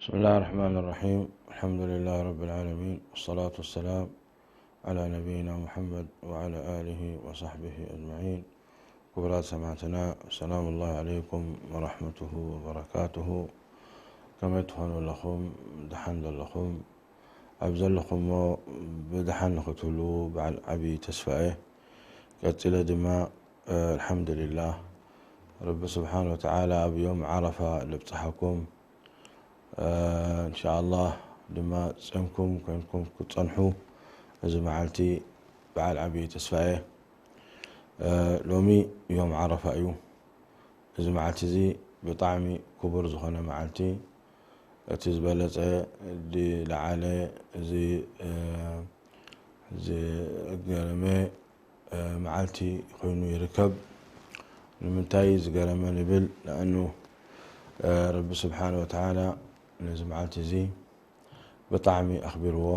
بسم الله الرحمن الرحيم. الحمد لله رب العالمين، والصلاة والسلام على نبينا محمد وعلى آله وصحبه أجمعين. ክቡራት ሰማዕትና፣ ሰላም ላሂ ዓለይኩም ወረሕመቱሁ ወበረካቱሁ። ከመይ ትኾኑ ኣለኹም? ደሓን ዶ ኣለኹም? ኣብ ዘለኹሞ ብደሓን ንኽትህልዉ በዓል ዓብዪ ተስፋ እየ። ቀጺለ ድማ፣ እ፣ ኣልሓምዱሊላህ፣ ረቢ ስብሓን ወተዓላ ኣብ ዮም ዓረፋ ለብጽሓኩም። እ፣ እንሻኣላህ ድማ ጸምኩም ኮይንኩም ክትጸንሑ እዚ መዓልቲ በዓል ዓብዪ ተስፋ እየ። እ፣ ሎሚ ዮም ዓረፋ እዩ። እዚ መዓልቲ እዚ ብጣዕሚ ክቡር ዝኾነ መዓልቲ፣ እቲ ዝበለጸ፣ ዝለዓለ፣ እዚ፣ እ፣ ዝገረመ፣ እ፣ መዓልቲ ኮይኑ ይርከብ። ንምንታይ ዝገረመ ንብል? ለኣኑ፣ እ፣ ረቢ ስብሓነ ወተዓላ ነዚ መዓልቲ እዚ ብጣዕሚ ኣኽቢርዎ፣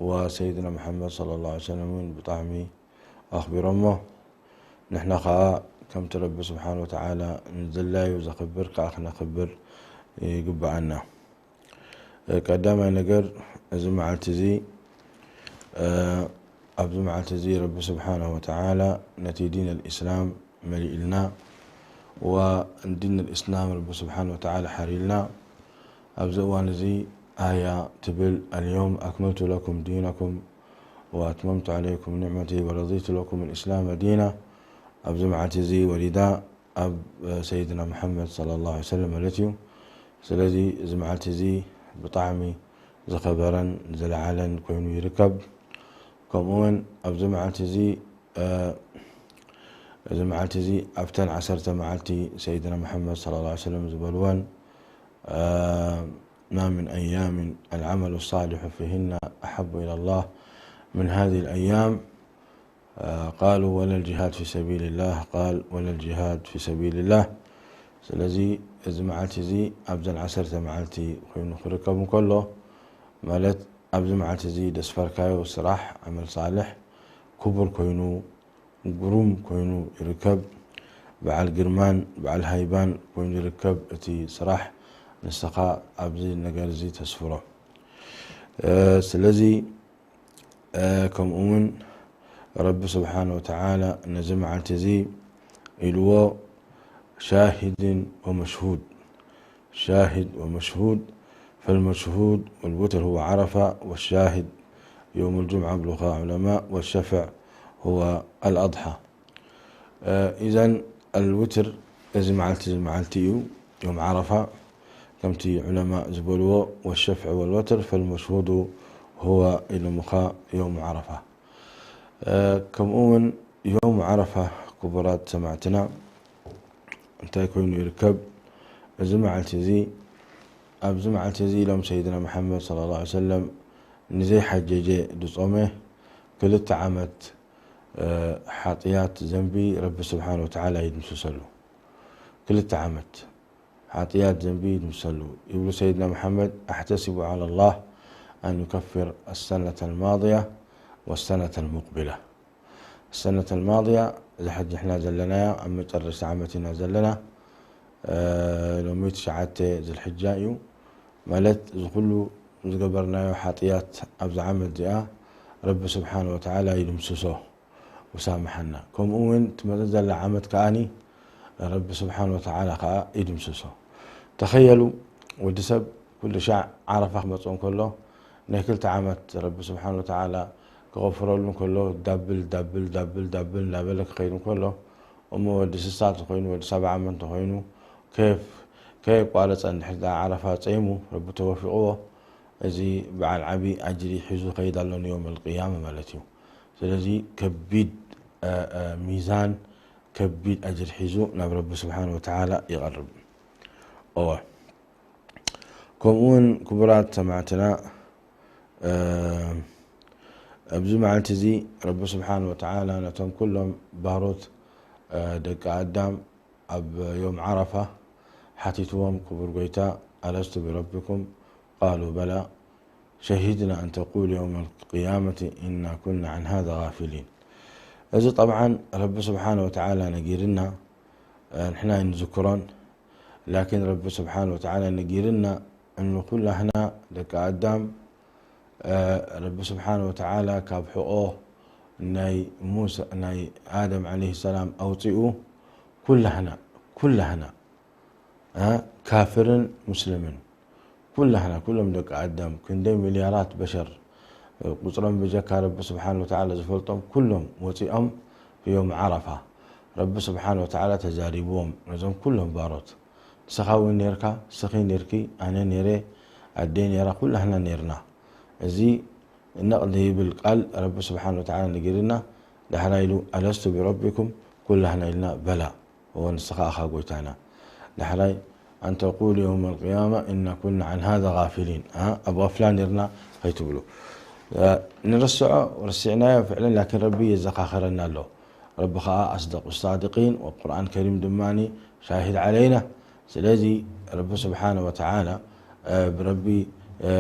ወሰይድና መሓመድ ሰለላሁ ዐለይሂ ወሰለም እውን ብጣዕሚ ኣኽቢሮሞ። ንሕና ኸዓ ከምቲ ረቢ ስብሓነ ወተዓላ ንድላዩ ዘኽብር ከዓ ክነኽብር ይግብኣና። ቀዳማይ ነገር፣ እዚ መዓልቲ እዚ፣ እ፣ ኣብዚ መዓልቲ እዚ ረቢ ስብሓነ ወተዓላ ነቲ ዲን ኣልእስላም መሊእልና፣ ወዲን ኣልእስላም ረቢ ስብሓነ ወተዓላ ሓሪልና። ኣብዚ እዋን እዚ ኣያ ትብል፣ اليوم أكملت لكم دينكم وأتممت عليكم نعمتي ورضيت لكم الإسلام دينا። ኣብዚ መዓልቲ እዚ ወሪዳ ኣብ፣ እ፣ ሰይድና መሓመድ ሰለላሁ ዐለይሂ ወሰለም ማለት እዩ። ስለዚ እዚ መዓልቲ እዚ ብጣዕሚ ዝኸበረን ዝለዓለን ኮይኑ ይርከብ። ከምኡ እውን ኣብዚ መዓልቲ እዚ፣ እ፣ እዚ መዓልቲ እዚ ኣብተን ዓሰርተ መዓልቲ ሰይድና መሓመድ ሰለላሁ ዐለይሂ ወሰለም ዝበልወን፣ እ፣ ما من أيام العمل الصالح فيهن أحب إلى الله من هذه الأيام. قالوا ولا الجهاد في سبيل الله؟ قال ولا الجهاد في سبيل الله. ስለዚ እዚ መዓልቲ እዚ ኣብዘን ዓሰርተ መዓልቲ ኮይኑ ክርከብ እንከሎ፣ ማለት ኣብዚ መዓልቲ እዚ ደስፈርካዮ ስራሕ ዓመል ሳልሕ ክቡር ኮይኑ፣ ግሩም ኮይኑ ይርከብ። በዓል ግርማን በዓል ሃይባን ኮይኑ ይርከብ እቲ ስራሕ፣ ንስኻ ኣብዚ ነገር እዚ ተስፍሮ። እ፣ ስለዚ እ፣ ከምኡ እውን ረቢ ስብሓነ ወተዓላ ነዚ መዓልቲ እዚ ኢልዎ ሻሂድን ወመሽሁድ። ሻሂድ ወመሽሁድ፣ فالمشهود والوتر هو عرفة، والشاهد يوم الجمعة ብሉኻ ዑለማእ، والشفع هو الأضحى። እ፣ ኢዘን ኣልውትር እዚ መዓልቲ እዚ መዓልቲ እዩ፣ ዮም ዓረፋ፣ ከምቲ ዑለማእ ዝበልዎ፣ والشفع والوتر فالمشهود هو ኢሎምኻ ዮም ዓረፋ። እ፣ ከምኡ እውን ዮም ዓረፋ ክቡራት ሰማዕትና እንታይ ኮይኑ ይርከብ? እዚ መዓልቲ እዚ፣ ኣብዚ መዓልቲ እዚ ኢሎም ሰይድና መሓመድ ሰለላሁ ዐለይሂ ወሰለም ንዘይሓጀጀ ዝጾመ ክልተ ዓመት፣ እ፣ ሓጥያት ዘንቢ ረቢ ስብሓነ ወተዓላ ይድምስሰሉ። ክልተ ዓመት ሓጥያት ዘንቢ ይድምሰሉ። ይብሉ ሰይድና መሓመድ፣ أحتسب على الله أن يكفر السنة الماضية والسنة المقبلة. السنة الماضية፣ እዚ ሕጂ ንሕና ዘለናዮ ኣብ መጨረሽታ ዓመት ኢና ዘለና። እ፣ ሎሚ ትሽዓተ ዝልሕጃ እዩ። ማለት፣ እዚ ኩሉ ዝገበርናዮ ሓጥያት ኣብዚ ዓመት እዚኣ ረቢ ስብሓነ ወተዓላ ይድምስሶ፣ ውሳምሓና። ከምኡ እውን ትመጽእ ዘላ ዓመት ከኣኒ ረቢ ስብሓነ ወተዓላ ከኣ ይድምስሶ። ተኸየሉ፣ ወዲ ሰብ ኩሉ ሻዕ ዓረፋ ክመጽእ እንከሎ፣ ናይ ክልተ ዓመት ረቢ ስብሓነ ወተዓላ ክቐፍረሉ እንከሎ፣ ዳብል፣ ዳብል፣ ዳብል፣ ዳብል እናበለ ክኸይድ እንከሎ፣ እሞ ወዲ ስሳ እንተኾይኑ፣ ወዲ ሰብዓ ዓመት እንተኾይኑ፣ ከየፍ-፣ ከየቋረጸ እንድሕር ደኣ ዓረፋ ጸይሙ፣ ረቢ ተወፊቕዎ፣ እዚ በዓል ዓቢ ኣጅሪ ሒዙ ኸይድ ኣሎ ንዮም ኣልቅያማ ማለት እዩ። ስለዚ ከቢድ፣ እ፣ እ፣ ሚዛን፣ ከቢድ ኣጅሪ ሒዙ ናብ ረቢ ስብሓን ወተዓላ ይቐርብ። እወ። ከምኡውን ክቡራት ሰማዕትና፣ እ፣ ኣብዚ መዓልቲ እዚ ረቢ ስብሓን ወተዓላ ነቶም ኩሎም ባሮት፣ እ፣ ደቂ ኣዳም ኣብ ዮም ዓረፋ ሓቲትዎም፣ ክቡር ጎይታ፣ ኣለስቱ ብረቢኩም? ቃሉ በላ፣ ሸሂድና ኣን ተቁሉ የውመ ልቅያመቲ ኢና ኩና ዓን ሃዛ ጋፊሊን። እዚ ጠብዓን ረቢ ስብሓነ ወተዓላ ነጊርና፣ እ፣ ንሕና ኣይንዝክሮን፣ ላኪን ረቢ ስብሓነ ወተዓላ ነጊርና፣ እንኩላህና ደቂ ኣዳም ረቢ ስብሓን ወተዓላ ካብ ሕቆ ናይ ሙሳ ናይ ኣደም ዓለይሂ ሰላም ኣውፂኡ ኩላህና ኩላህና ካፍርን ሙስልምን ኩላህና ኩሎም ደቂ ኣዳም ክንደይ ሚልያራት በሸር ቁፅሮም ብጀካ ረቢ ስብሓን ወተዓላ ዝፈልጦም ኩሎም ወፂኦም ዮም ዓረፋ ረቢ ስብሓን ወተዓላ ተዛሪብዎም ነዞም ኩሎም ባሮት ንስኻ እውን ኔርካ፣ ንስኺ ኔርኪ፣ ኣነ ኔረ፣ ኣደይ ኔራ፣ ኩላህና ኔርና። እዚ ነቕ ዘይብል ቃል ረቢ ስብሓን ወተዓላ ነጊርና፣ ዳሕራይ ኢሉ ኣለስቱ ብረቢኩም ኩላህና ኢልና በላ እወ ንስኻ ኢኻ ጎይታና። ዳሕራይ ኣን ተቁሉ የውመ ልቅያማ እና ኩና ዓን ሃዛ ጋፊሊን ኣብ غፍላ ኔርና ከይትብሉ ንርስዖ ረሲዕናዮ ፍዕለን ላኪን ረቢ የዘኻኸረና ኣሎ። ረቢ ኸዓ ኣስደቁ ሳድቂን ወቁርኣን ከሪም ድማ ሻሂድ ዓለይና። ስለዚ ረቢ ስብሓነ ወተዓላ ብረቢ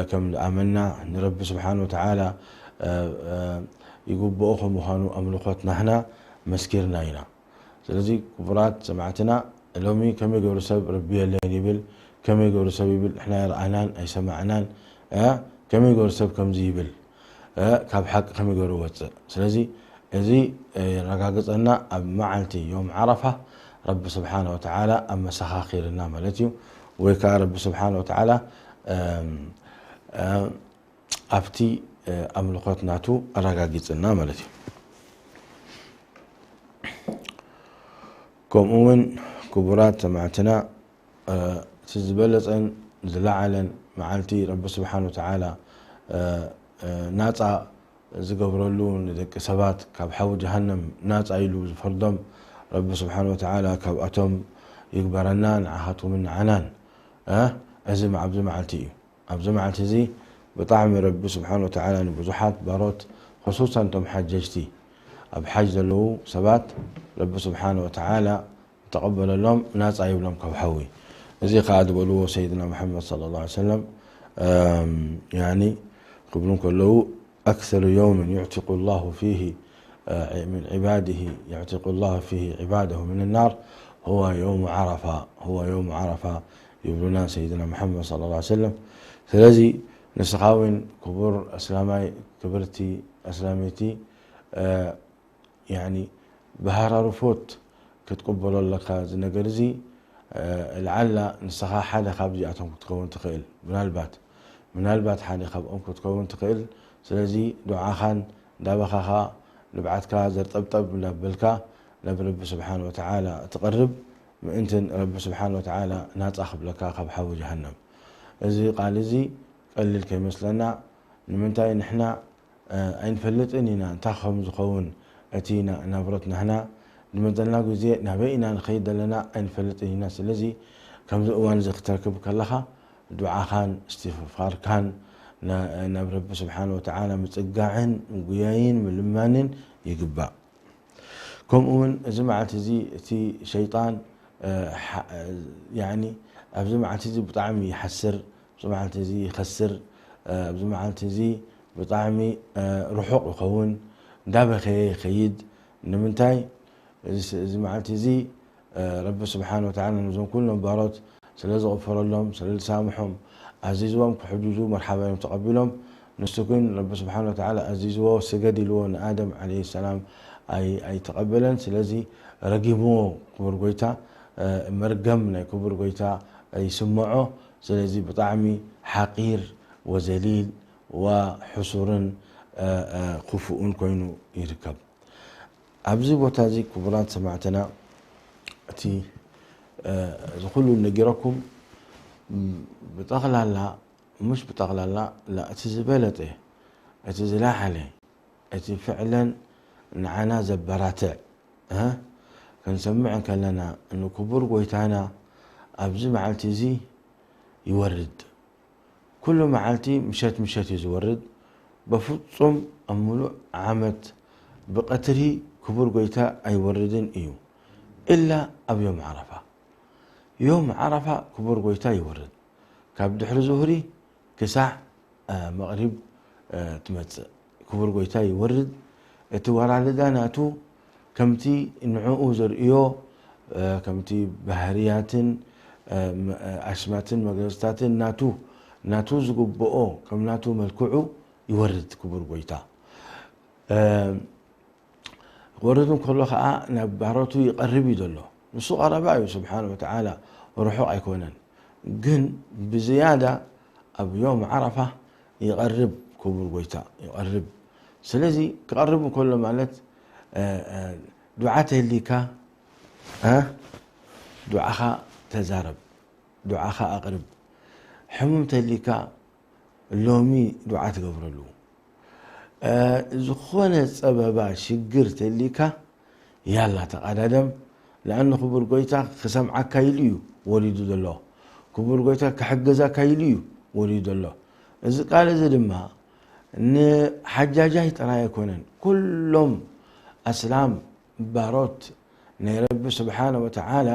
ከም ዝኣመና ንረቢ ስብሓነ ወተዓላ ይግብኦ ከምዃኑ ኣምልኾት ናህና መስኪርና ኢና። ስለዚ ክቡራት ሰማዕትና ሎሚ ከመይ ገይሩ ሰብ ረቢ የለን ይብል፣ ከመይ ገይሩ ሰብ ይብል፣ ንሕና ኣይረኣናን ኣይሰማዕናን፣ ከመይ ገይሩ ሰብ ከምዚ ይብል፣ ካብ ሓቂ ከመይ ገይሩ ይወፅእ። ስለዚ እዚ የረጋግፀና ኣብ መዓልቲ ዮም ዓረፋ ረቢ ስብሓነ ወተዓላ ኣመሰኻኺርና ማለት እዩ። ወይ ከዓ ረቢ ስብሓነ ወተዓላ ኣብቲ ኣምልኾት ናቱ ኣረጋጊፅና ማለት እዩ። ከምኡ እውን ክቡራት ሰማዕትና እቲ ዝበለፀን ዝለዓለን መዓልቲ ረቢ ስብሓን ወተዓላ ናፃ ዝገብረሉ ንደቂ ሰባት ካብ ሓዊ ጀሃነም ናፃ ኢሉ ዝፈርዶም ረቢ ስብሓን ወተዓላ ካብኣቶም ይግበረና ንዓኻትኩምን ንዓናን እዚ ኣብዚ መዓልቲ እዩ። ኣብዚ መዓልቲ እዚ ብጣዕሚ ረቢ ስብሓን ወተዓላ ንብዙሓት ባሮት ኸሱሰን ቶም ሓጀጅቲ ኣብ ሓጅ ዘለዉ ሰባት ረቢ ስብሓን ወተዓላ ተቐበለሎም ናፃ ይብሎም ካብ ሓዊ። እዚ ከዓ ዝበልዎ ሰይድና ሙሓመድ صلى الله عليه وسلم ያኒ ክብሉ ከለዉ أكثر يوم يعتق الله فيه من عباده يعتق الله فيه عباده من النار هو يوم عرفة هو يوم عرفة ይብሉና ሰይድና ሙሓመድ صلى الله عليه وسلم። ስለዚ ንስኻ እውን ክቡር ኣስላማይ ክብርቲ ኣስላመይቲ ያኒ ብሃራርፎት ክትቅበሎ ኣለካ እዚ ነገር እዚ ለዓላ ንስኻ ሓደ ካብዚኣቶም ክትከውን ትኽእል ምናልባት ምናልባት ሓደ ካብኦም ክትከውን ትኽእል ስለዚ ዱዓኻን እንዳበኻኻ ንብዓትካ ዘርጠብጠብ እንዳበልካ ናብ ረቢ ስብሓን ወተዓላ ትቐርብ ምእንትን ረቢ ስብሓን ወተዓላ ናፃ ክብለካ ካብ ሓዊ ጀሃነም እዚ ቃል እዚ ቀሊል ከይመስለና ንምንታይ ንሕና ኣይንፈልጥን ኢና እንታይ ከም ዝኸውን እቲ ናብረት ናህና ዝመፀና ግዜ ናበይ ኢና ንኸይድ ዘለና ኣይንፈልጥን ኢና ስለዚ ከምዚ እዋን እዚ ክትረክብ ከለኻ ዱዓኻን እስትፍፋርካን ናብ ረቢ ስብሓን ወተዓላ ምፅጋዕን ምጉያይን ምልማንን ይግባእ ከምኡ እውን እዚ መዓልቲ እዚ እቲ ሸይጣን ኣብዚ መዓልቲ እዚ ብጣዕሚ ይሓስር ኣብዚ መዓልቲ እዚ ይኸስር ኣብዚ መዓልቲ እዚ ብጣዕሚ ርሑቕ ይኸውን እንዳበኸየ ይኸይድ ንምንታይ እዚ መዓልቲ እዚ ረቢ ስብሓን ወተዓላ ነዞም ኩሎም ባሮት ስለ ዝቕፈረሎም ስለ ዝሳምሖም ኣዚዝዎም ክሕጅዙ መርሓባ እዮም ተቐቢሎም ንሱ ግን ረቢ ስብሓን ወተዓላ ኣዚዝዎ ስገድ ኢልዎ ንኣደም ዓለይሂ ሰላም ኣይተቐበለን ስለዚ ረጊምዎ ክቡር ጎይታ መርገም ናይ ክቡር ጎይታ ይስምዖ ስለዚ ብጣዕሚ ሓቂር ወዘሊል ወሕሱርን ክፉእን ኮይኑ ይርከብ ኣብዚ ቦታ እዚ ክቡራት ሰማዕትና እቲ እዚ ኩሉ ነጊረኩም ብጠቕላላ ምሽ ብጠቕላላ እቲ ዝበለጠ እቲ ዝለዓለ እቲ ፍዕለን ንዓና ዘበራትዕ ክንሰምዕ እንከለና ንክቡር ጎይታና ኣብዚ መዓልቲ እዚ ይወርድ ኩሉ መዓልቲ ምሸት ምሸት እዩ ዝወርድ በፍጹም ኣብ ሙሉእ ዓመት ብቐትሪ ክቡር ጎይታ ኣይወርድን እዩ ኢላ ኣብ ዮም ዓረፋ ዮም ዓረፋ ክቡር ጎይታ ይወርድ ካብ ድሕሪ ዙህሪ ክሳዕ መቕሪብ ትመጽእ ክቡር ጎይታ ይወርድ እቲ ወራርዳ ናቱ ከምቲ ንዕኡ ዘርእዮ ከምቲ ባህርያትን ኣስማትን መግለፅታትን ናቱ ናቱ ዝግብኦ፣ ከም ናቱ መልክዑ ይወርድ ክቡር ጎይታ። እ፣ ክወርድ እንከሎ ኸዓ ናብ ባሮቱ ይቐርብ እዩ ዘሎ። ንሱ ቀረባ እዩ ስብሓነ ወተዓላ፣ ርሑቕ ኣይኮነን። ግን ብዝያዳ ኣብ ዮም ዓረፋ ይቐርብ ክቡር ጎይታ፣ ይቐርብ። ስለዚ ክቐርብ እንከሎ ማለት፣ እ፣ እ፣ ዱዓ ተሊካ፣ እ፣ ዱዓኻ ተዛረብ፣ ዱዓኻ ኣቕርብ። ሕሙም ተሊካ ሎሚ ዱዓ ትገብረሉ። እ፣ ዝኾነ ጸበባ ሽግር ተሊካ ያላ ተቓዳደም። ለኣኑ ክቡር ጎይታ ክሰምዓካ ኢሉ እዩ ወሪዱ ዘሎ። ክቡር ጎይታ ክሕግዘካ ኢሉ እዩ ወሪዱ ዘሎ። እዚ ቃል እዚ ድማ ንሓጃጃይ ጥራይ ኣይኮነን። ኩሎም ኣስላም ባሮት ናይ ረቢ ስብሓነ ወተዓላ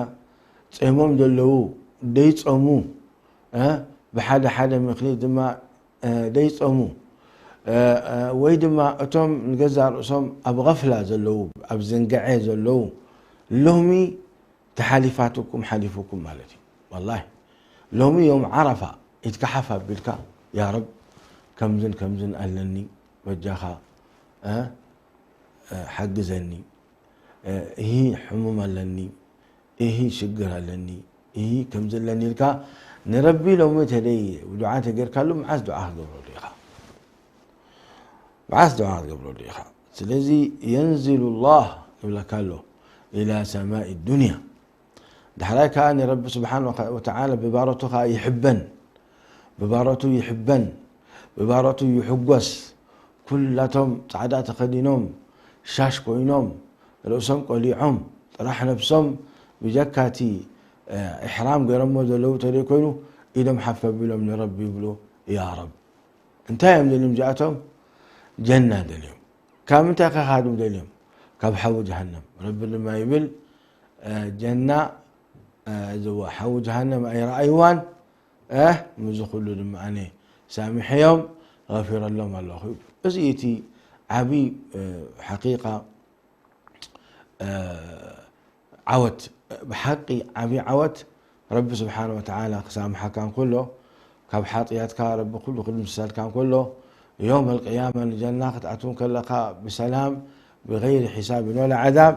ጾሞም ዘለዉ ደይጾሙ፣ እ፣ ብሓደ ሓደ ምኽንያት ድማ፣ እ፣ ደይጾሙ፣ እ፣ እ፣ ወይ ድማ እቶም ንገዛእ ርእሶም ኣብ ገፍላ ዘለዉ፣ ኣብ ዝንግዐ ዘለዉ፣ ሎሚ ተሓሊፋትኩም ሓሊፉኩም ማለት እዩ። ወላሂ ሎሚ ዮም ዓረፋ ኢድካ ሓፍ ኣቢልካ፣ ያ ረብ፣ ከምዝን ከምዝን ኣለኒ፣ በጃኻ፣ እ፣ እ፣ ሓግዘኒ፣ እ፣ እሂ ሕሙም ኣለኒ፣ እሂ ሽግር ኣለኒ፣ እሂ ከምዚ ኣለኒ ኢልካ ንረቢ ሎሚ ተደይ ዱዓ ተጌርካሉ፣ መዓስ ዱዓ ክገብረሉ ኢኻ? መዓስ ዱዓ ክትገብረሉ ኢኻ? ስለዚ የንዝሉ ላህ ይብለካ ኣሎ፣ ኢላ ሰማኢ ዱንያ። ዳሕራይ ከኣ ንረቢ ስብሓን ወተዓላ ብባሮቱ ከኣ ይሕበን፣ ብባሮቱ ይሕበን፣ ብባሮቱ ይሕጎስ። ኩላቶም ጻዕዳ ተኸዲኖም፣ ሻሽ ኮይኖም፣ ርእሶም ቆሊዖም፣ ጥራሕ ነብሶም ብጀካቲ፣ እ፣ ኢሕራም ገይሮሞ ዘለዉ ተደይ ኮይኑ፣ ኢዶም ሓፍ ኣቢሎም ንረቢ ይብሉ፣ ያ ረብ። እንታይ እዮም ደልዮም እዚኣቶም? ጀና ደልዮም። ካብ ምንታይ ከ ክሃድሙ ደልዮም? ካብ ሓዊ ጀሃነም። ረቢ ድማ ይብል፣ እ፣ ጀና፣ እ፣ እዚዋ ሓዊ ጀሃነም ኣይረኣይዋን፣ እ፣ ምስዚ ኩሉ ድማ ኣነ ሳሚሐዮም፣ ገፊረሎም ኣለኹ ይብሉ። እዚ እቲ ዓቢ፣ እ፣ ሓቂቃ እ፣ ዓወት፣ ብሓቂ ዓቢ ዓወት። ረቢ ስብሓነ ወተዓላ ክሳምሓካ እንከሎ፣ ካብ ሓጥያትካ ረቢ ኩሉ ክድምስሰልካ እንከሎ፣ ዮም ኣልቅያማ ንጀና ክትኣትው ከለኻ ብሰላም ብገይሪ ሒሳብን ወላ ዓዛብ።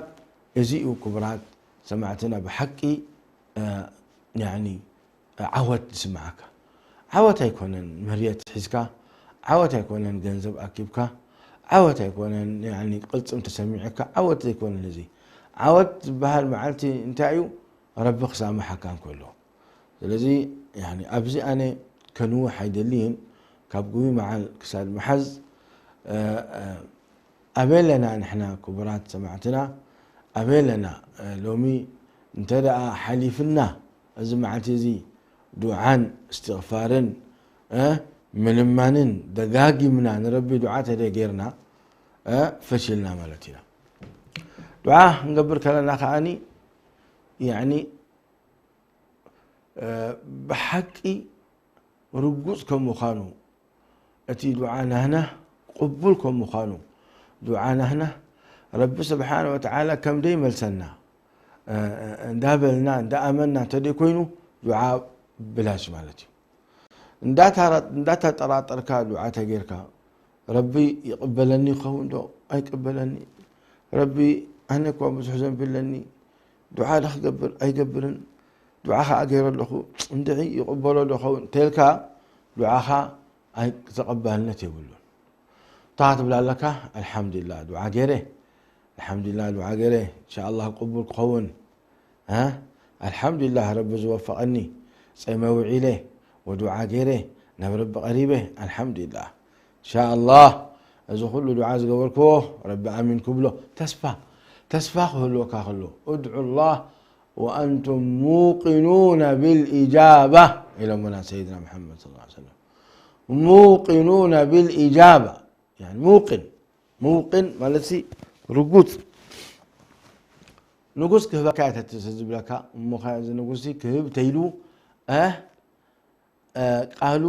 እዚ እዩ ክቡራት ሰማዕትና ብሓቂ፣ እ፣ ያኒ ዓወት ዝስምዓካ። ዓወት ኣይኮነን መርየት ሒዝካ፣ ዓወት ኣይኮነን ገንዘብ ኣኪብካ፣ ዓወት ኣይኮነን ያኒ ቅልጽም ተሰሚዑካ፣ ዓወት ዘይኮነን እዚ። ዓወት ዝበሃል መዓልቲ እንታይ እዩ? ረቢ ክሳምሓካ እንከሎ። ስለዚ ያኒ ኣብዚ ኣነ ከንውሕ ኣይደልይን፣ ካብ ጉቢ መዓል ክሳድ ምሓዝ፣ እ፣ እ፣ ኣበይ ኣለና ንሕና ክቡራት ሰማዕትና? ኣበይ ኣለና? እ፣ ሎሚ እንተ ደኣ ሓሊፍና እዚ መዓልቲ እዚ ዱዓን እስትቕፋርን፣ እ፣ ምልማንን ደጋጊምና ንረቢ ዱዓ ተደይ ጌርና፣ እ፣ ፈሽልና ማለት ኢና። ዱዓ ክንገብር ከለና ከኣኒ፣ ያኒ፣ እ፣ ብሓቂ ርጉጽ ከም ምዃኑ፣ እቲ ዱዓ ናህና ቅቡል ከም ምዃኑ፣ ዱዓ ናህና ረቢ ስብሓነ ወተዓላ ከም ደይመልሰና፣ እ፣ እ፣ እንዳበልና፣ እንዳኣመንና እንተደይ ኮይኑ፣ ዱዓ ብላሽ ማለት እዩ። እንዳታራ-፣ እንዳተጠራጠርካ ዱዓ ተጌርካ፣ ረቢ ይቕበለኒ ይኸውን ዶ ኣይቅበለኒ? ረቢ ኣነ እኳ ብዙሕ ዘንቢ ኣለኒ፣ ዱዓ ዶ ክገብር ኣይገብርን? ዱዓ ኸዓ ገይረ ኣለኹ፣ እንድዒ ይቕበሎ ዶ ኸውን? እንተልካ፣ ዱዓኻ ኣይ-፣ ተቐባልነት የብሉን። እንታይ ክትብል ኣለካ? ኣልሓምዱሊላህ ዱዓ ገይረ፣ ኣልሓምዱሊላህ ዱዓ ገይረ፣ እንሻኣላህ ቅቡል ክኸውን። እ? ኣልሓምዱሊላህ ረቢ ዝወፈቐኒ፣ ጸመ ውዒለ፣ ወዱዓ ገይረ፣ ናብ ረቢ ቀሪበ፣ ኣልሓምዱሊላህ። እንሻኣላህ፣ እዚ ኩሉ ዱዓ ዝገበርክዎ ረቢ ኣሚን ክብሎ፣ ተስፋ፣ ተስፋ ክህልወካ ከሎ፣ ادعوا الله وأنتم موقنون بالإجابة ኢሎምና ሰይድና ሙሓመድ ሰለላሁ ዐለይሂ ወሰለም። موقنون بالإجابة፣ ያኒ ሙቅን፣ ሙቅን ማለት ሲ ርጉጽ። ንጉስ ክህበካ እየ ተትስ ዝብለካ፣ እሞ ኸ እዚ ንጉስ ሲ ክህብ ተይሉ፣ እ፣ እ፣ ቃሉ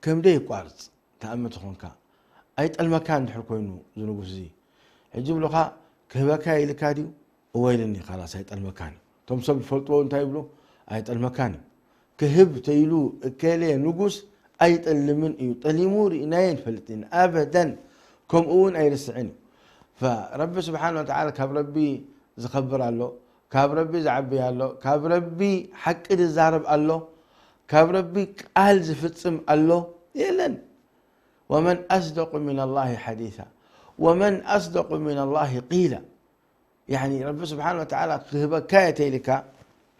ከምደይ ይቋርጽ ተኣምት ኾንካ። ኣይጠልመካ እንድሕር ኮይኑ እዚ ንጉስ እዚ። ሕጂ ብሉኻ ክህበካ ኢልካ ድዩ? እወ ኢልኒ፣ ካላስ ኣይጠልመካን እዩ። እቶም ሰብ ዝፈልጥዎ እንታይ ይብሉ? ኣይጠልመካን እዩ። ክህብ ተይሉ እከሌ ንጉስ ኣይጠልምን እዩ። ጠሊሙ ርኢናዮ ኣይንፈልጥን ኣበደን። ከምኡ እውን ኣይርስዕን እዩ። ፈረቢ ስብሓን ወተዓላ ካብ ረቢ ዝኸብር ኣሎ፣ ካብ ረቢ ዝዓቢ ኣሎ፣ ካብ ረቢ ሓቂ ዝዛረብ ኣሎ፣ ካብ ረቢ ቃል ዝፍጽም ኣሎ? የለን። ወመን ኣስደቁ ሚን ኣላሂ ሓዲሳ፣ ወመን ኣስደቁ ሚን ኣላሂ ቂላ። ያኒ ረቢ ስብሓን ወተዓላ ክህበካ እየ ተይልካ፣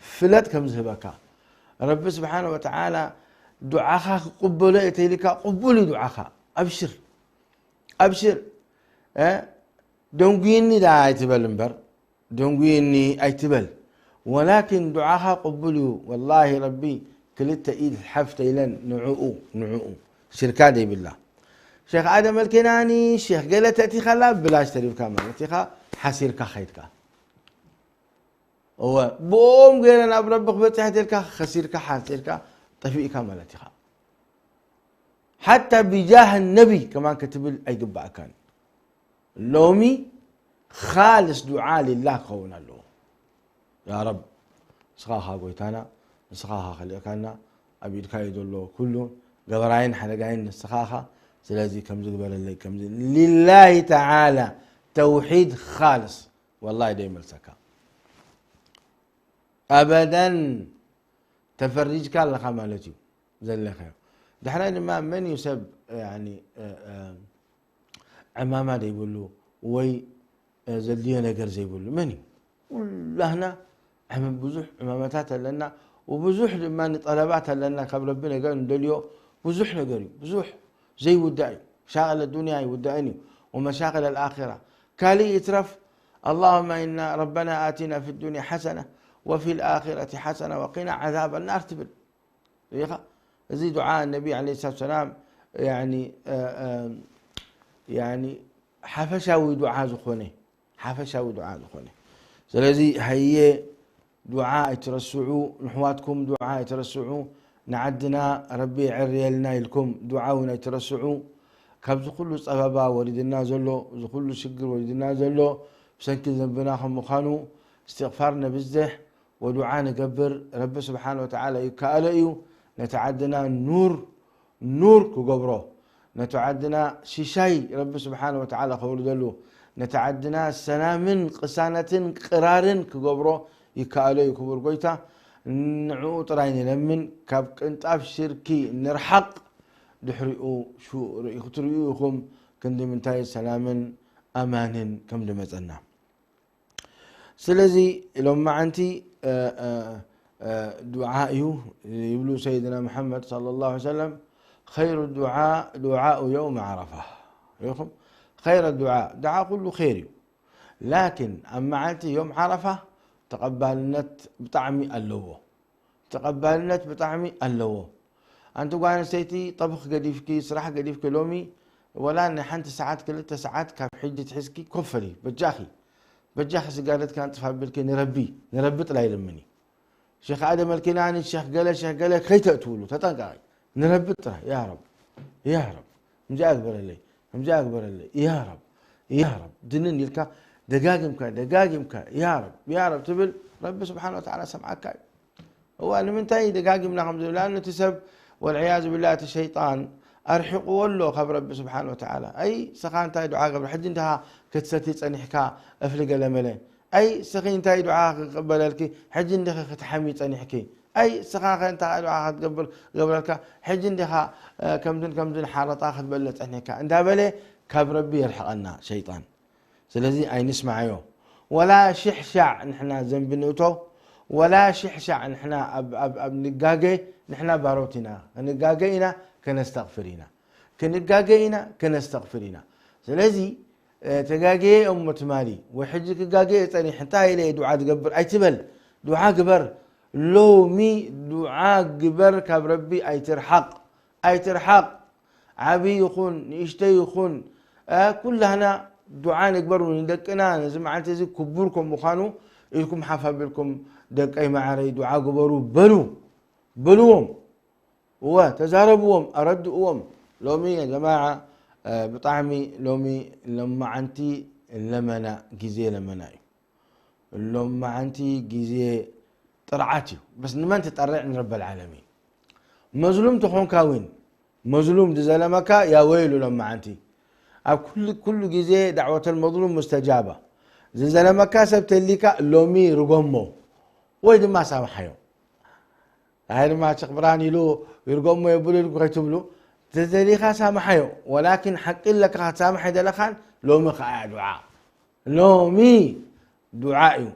ፍለጥ ከም ዝህበካ። ረቢ ስብሓን ወተዓላ ዱዓኻ ክቕበሎ እየ ተይልካ፣ ቅቡል እዩ ዱዓኻ። ኣብሽር፣ ኣብሽር። እ? ደንጉይኒ ዳ ኣይትበል እምበር፣ ደንጉይኒ ኣይትበል። ወላኪን ዱዓኻ ቅቡል እዩ። ወላሂ ረቢ ክልተ ኢድ ሓፍ ተይለን ንዕኡ፣ ንዕኡ ሽርካ ዘይብላ። ሼኽ ኣደም ኣልኬናኒ፣ ሼኽ ገለ ተእቲኻላ ብላሽ ተሪፍካ ማለት ኢኻ፣ ሓሲርካ ኸይድካ። እወ፣ ብኦም ገይረ ናብ ረቢ ክበጽሕ ተልካ፣ ኸሲርካ፣ ሓሲርካ፣ ጠፊእካ ማለት ኢኻ። ሓታ ብጃህ ነቢ ከማን ክትብል ኣይግባእካን። ሎሚ ኻልስ ዱዓ ሊላህ ክኸውን ኣለዎ። ያ ረብ፣ ንስኻ ኢኻ ጎይታና፣ ንስኻ ኢኻ ከሊእካና፣ ኣብ ኢድካ እዩ ዘሎ ኩሉ፣ ገበራይን ሓደጋይን ንስኻ ኢኻ። ስለዚ ከምዚ ግበረለይ፣ ከምዚ ሊላሂ ተዓላ፣ ተውሒድ ኻልስ። ወላሂ ደይመልሰካ ኣበደን። ተፈሪጅካ ኣለኻ ማለት እዩ ዘለኻዮ። ዳሕራይ ድማ መን እዩ ሰብ፣ ያኒ፣ እ፣ እ፣ ዕማማ ዘይብሉ ወይ፣ እ፣ ዘድልዮ ነገር ዘይብሉ መን እዩ? ኩላህና ዕም-፣ ብዙሕ ዕማማታት ኣለና፣ ወብዙሕ ድማ ንጠለባት ኣለና። ካብ ረቢ ነገር እንደልዮ ብዙሕ ነገር እዩ፣ ብዙሕ ዘይውዳእ እዩ። መሻቅል ዱንያ ኣይውዳእን እዩ፣ ወመሻቅል ኣልኣኺራ። ካልእ ይትረፍ፣ اللهم إنا ربنا آتنا في الدنيا حسنة وفي الآخرة حسنة وقنا عذاب النار ትብል። ርኢኻ? እዚ ዱዓ ነቢ ዓለይሂ ሰላቱ ሰላም፣ ያኒ፣ እ፣ እ፣ ያኒ ሓፈሻዊ ዱዓ ዝኾነ፣ ሓፈሻዊ ዱዓ ዝኾነ። ስለዚ ሃየ ዱዓ ኣይትረስዑ፣ ንሕዋትኩም ዱዓ ኣይትረስዑ። ንዓድና ረቢ የዕርየልና ኢልኩም ዱዓ እውን ኣይትረስዑ። ካብዚ ኩሉ ጸበባ ወሪድና ዘሎ፣ እዚ ኩሉ ሽግር ወሪድና ዘሎ ብሰንኪ ዘንብና ከም ምዃኑ፣ እስትቕፋር ነብዝሕ ወዱዓ ንገብር። ረቢ ስብሓን ወተዓላ ይከኣሎ እዩ። ነቲ ዓድና ኑር፣ ኑር ክገብሮ፣ ነቲ ዓድና ሽሻይ ረቢ ስብሓን ወተዓላ ከውርደሉ፣ ነቲ ዓድና ሰላምን ቅሳነትን ቅራርን ክገብሮ ይከኣሎ እዩ። ክቡር ጎይታ፣ ንዕኡ ጥራይ ንለምን፣ ካብ ቅንጣብ ሽርኪ ንርሓቕ። ድሕሪኡ ሹ-፣ ርኢ-፣ ክትርእዩ ኢኹም ክንዲ ምንታይ ሰላምን ኣማንን ከም ዝመጸና። ስለዚ ሎማዓንቲ፣ እ፣ እ፣ እ፣ ዱዓ እዩ ይብሉ ሰይድና መሓመድ ሰለላሁ ዐለይሂ ወሰለም፣ «ኸይሩ ዱዓ ዱዓኡ የውም ዓረፋ።» ርኢኹም? ኸይረ ዱዓ፣ ዱዓ ኩሉ ኸይር እዩ። ላኪን ኣብ መዓልቲ ዮም ዓረፋ ተቐባልነት ብጣዕሚ ኣለዎ። ተቐባልነት ብጣዕሚ ኣለዎ። ኣንቲ ጓል ኣንስተይቲ፣ ጠብኺ ገዲፍኪ፣ ስራሕ ገዲፍኪ፣ ሎሚ ወላ ንሓንቲ ሰዓት፣ ክልተ ሰዓት ካብ ሕጂ ትሒዝኪ ኮፍ በሊ፣ በጃኺ፣ በጃኺ ስጋደትኪ ኣንጥፊ ኣቢልኪ ንረቢ፣ ንረቢ ጥራይ ለምኒ። ሸኽ ኣደም ኣልኪናኒ፣ ሸኽ ገለ፣ ሸኽ ገለ ከይተእትውሉ፣ ተጠንቀቒ። ንረቢ ጥራይ፣ ያ ረብ፣ ያ ረብ፣ ከምዚኣ ግበረለይ፣ ከምዚኣ ግበረለይ፣ ያ ረብ፣ ያ ረብ፣ ድንን ኢልካ ደጋጊምካ፣ ደጋጊምካ፣ ያ ረብ፣ ያ ረብ ትብል፣ ረቢ ስብሓን ወተዓላ ሰምዓካ እዩ። እዋ፣ ንምንታይ ደጋጊምና ከም ዝብል? ኣነ እቲ ሰብ፣ ወልዕያዙ ቢላህ፣ እቲ ሸይጣን ኣርሒቕዎ ኣሎ ካብ ረቢ ስብሓን ወተዓላ። ኣይ፣ ስኻ እንታይ ዱዓ ገብረ? ሕጂ እንዲኻ ክትሰቲ ጸኒሕካ እፍሊ ገለመለ። ኣይ፣ ስኺ እንታይ ዱዓ ክቕበለልኪ? ሕጂ እንዲኺ ክትሓሚ ጸኒሕኪ። ኣይ፣ ስኻ ኸ እንታይ ዱዓ ክትገብር ገብረልካ? ሕጂ እንዲኻ፣ እ፣ ከምዝን ከምዝን ሓረጣ ክትበልዕ ጸኒሕካ። እንዳበለ ካብ ረቢ የርሕቐና ሸይጣን። ስለዚ ኣይንስማዓዮ። ወላ ሽሕሻዕ ንሕና ዘንቢ ንእቶ፣ ወላ ሽሕሻዕ ንሕና ኣብ፣ ኣብ፣ ኣብ ንጋገ፣ ንሕና ባሮት ኢና። ክንጋገ ኢና፣ ከነስተቕፍር ኢና። ክንጋገ ኢና፣ ከነስተቕፍር ኢና። ስለዚ፣ እ፣ ተጋግየ እሞ ትማሊ፣ ወይ ሕጂ ክጋገ እየ ጸኒሕ፣ እንታይ ኢለ እየ ዱዓ ዝገብር ኣይትበል። ዱዓ ግበር። ሎሚ ዱዓ ግበር፣ ካብ ረቢ ኣይትርሓቕ። ኣይትርሓቕ። ዓብዪ ይኹን፣ ንእሽተይ ይኹን፣ እ፣ ኩላህና ዱዓ ንግበር ንደቅና፣ ነዚ መዓልቲ እዚ ክቡር ከም ምዃኑ ኢልኩም ሓፍ ኣቢልኩም፣ «ደቀይ መዓረይ ዱዓ ግበሩ» በሉ፣ በልዎም። እወ፣ ተዛረብዎም፣ ኣረድእዎም። ሎሚ ያ ጀማዓ፣ እ፣ ብጣዕሚ ሎሚ ሎማዓንቲ ለመና፣ ግዜ ለመና እዩ። ሎማዓንቲ ግዜ ጥርዓት እዩ። በስ ንመን ትጠርዕ? ንረበል ዓለሚን። መዝሉም ተኾንካ እውን፣ መዝሉም ዝዘለመካ ያ ወይሉ ሎመዓንቲ። ኣብ ኩሉ፣ ኩሉ ግዜ ዳዕወተል መዝሉም ሙስተጃባ። ዝዘለመካ ሰብ ተሊካ ሎሚ ርጎሞ ወይ ድማ ሳምሓዮ። ኣይ ድማ ሸኽ ብርሃን ኢሉ ይርጎሞ የብሉ ኢልኩም ከይትብሉ፣ ተደሊኻ ሳምሓዮ። ወላኪን ሓቂ ኣለካ ክትሳምሕ ኣይደለኻን፣ ሎሚ ከኣ ዱዓ። ሎሚ ዱዓ እዩ።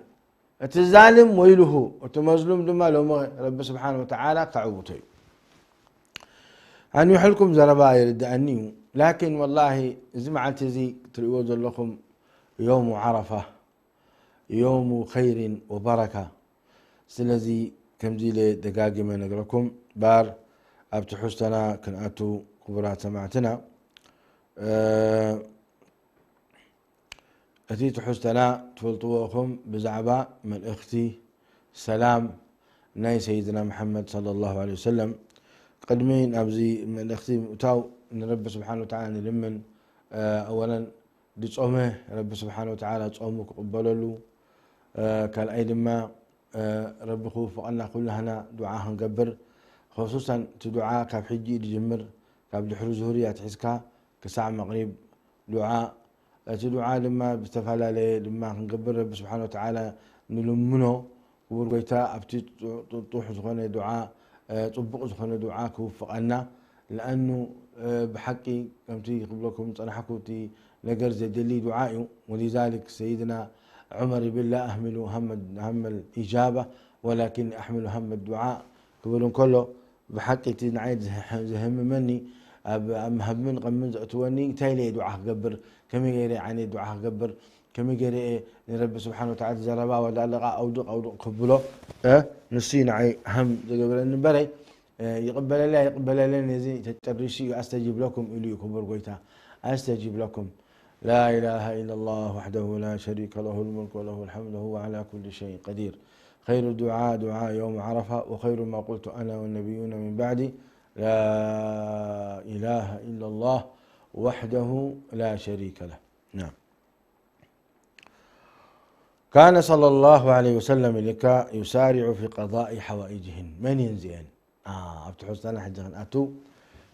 እቲ ዛልም ወይልሁ፣ እቲ መዝሉም ድማ ሎሚ ረቢ ስብሓን ወተዓላ ከዕውቶ እዩ። ኣንዊሐልኩም ዘረባ ይርድኣኒ እዩ። ላኪን ወላሂ እዚ መዓልቲ እዚ ትርእይዎ ዘለኹም ዮሙ ዓረፋ፣ ዮሙ ኸይሪን ወበረካ። ስለዚ ከምዚ ኢለ ደጋጊመ ነግረኩም ባር ኣብ ትሕዝቶና ክንኣቱ ክቡራት ሰማዕትና። እ፣ እቲ ትሕዝቶና ትፈልጥዎ ኢኹም ብዛዕባ መልእኽቲ ሰላም ናይ ሰይድና መሓመድ ሰለላሁ ዐለይሂ ወሰለም። ቅድሚ ናብዚ መልእኽቲ ምእታው ንረቢ ስብሓን ወተዓላ ንልምን። እ፣ ኣወለን ድጾመ ረቢ ስብሓን ወተዓላ ጾሙ ክቕበለሉ፣ እ፣ ካልኣይ ድማ፣ እ፣ ረቢ ክውፍቐና ኩላህና ዱዓ ክንገብር፣ ኸሱሰን እቲ ዱዓ ካብ ሕጂ እዩ ዝጅምር፣ ካብ ድሕሪ ዙሁር ኣትሒዝካ ክሳዕ መቕሪብ ዱዓ። እቲ ዱዓ ድማ ብዝተፈላለየ ድማ ክንገብር ረቢ ስብሓን ወተዓላ ንልምኖ። ክቡር ጎይታ ኣብቲ ጥጡሕ ዝኾነ ዱዓ፣ እ፣ ጽቡቕ ዝኾነ ዱዓ ክውፍቐና። ለኣኑ፣ እ፣ ብሓቂ ከምቲ ክብለኩም ዝጸናሕኩ እቲ ነገር ዘደሊ ዱዓ እዩ። ወሊዛሊክ ሰይድና ዑመር ይብል፣ "ላ ኣህሚሉ ሃመ-፣ ሃመል ኢጃባ ወላኪን ኣሕሚሉ ሃመ ዱዓ" ክብል እንከሎ፣ ብሓቂ እቲ ንዓይ ዝህ-፣ ዝህምመኒ፣ ኣብ፣ ኣብ ምህምን ቐምን ዘእትወኒ፣ እንታይ ኢለ እየ ዱዓ ክገብር? ከመይ ገይረ ዓይነት ዱዓ ክገብር? ከመይ ገይረ እየ ንረቢ ስብሓን ወተዓላ ዘረባ ዋላ ኣለቓ ኣውድቕ ኣውድቕ ክብሎ? እ? ንሱ እዩ ንዓይ ሃም ዝገብረኒ እምበረይ፣ እ፣ ይቕበለለይ ኣይቕበለለይ ነዚ ተጨሪሱ እዩ። ኣስተጂብ ለኩም ኢሉ እዩ ክቡር ጎይታ። ኣስተጂብ ለኩም። لا إله إلا الله وحده لا شريك له الملك وله الحمد وهو على كل شيء قدير. خير الدعاء دعاء يوم عرفة وخير ما قلت أنا والنبيون من بعدي لا إله إلا الله وحده لا شريك له. نعم. كان صلى الله عليه وسلم لك يسارع في قضاء حوائجهن. መን እየን እዚአን? ኣ፣ ኣብ ትሕዝቶና ሕጂ ክንኣቱ።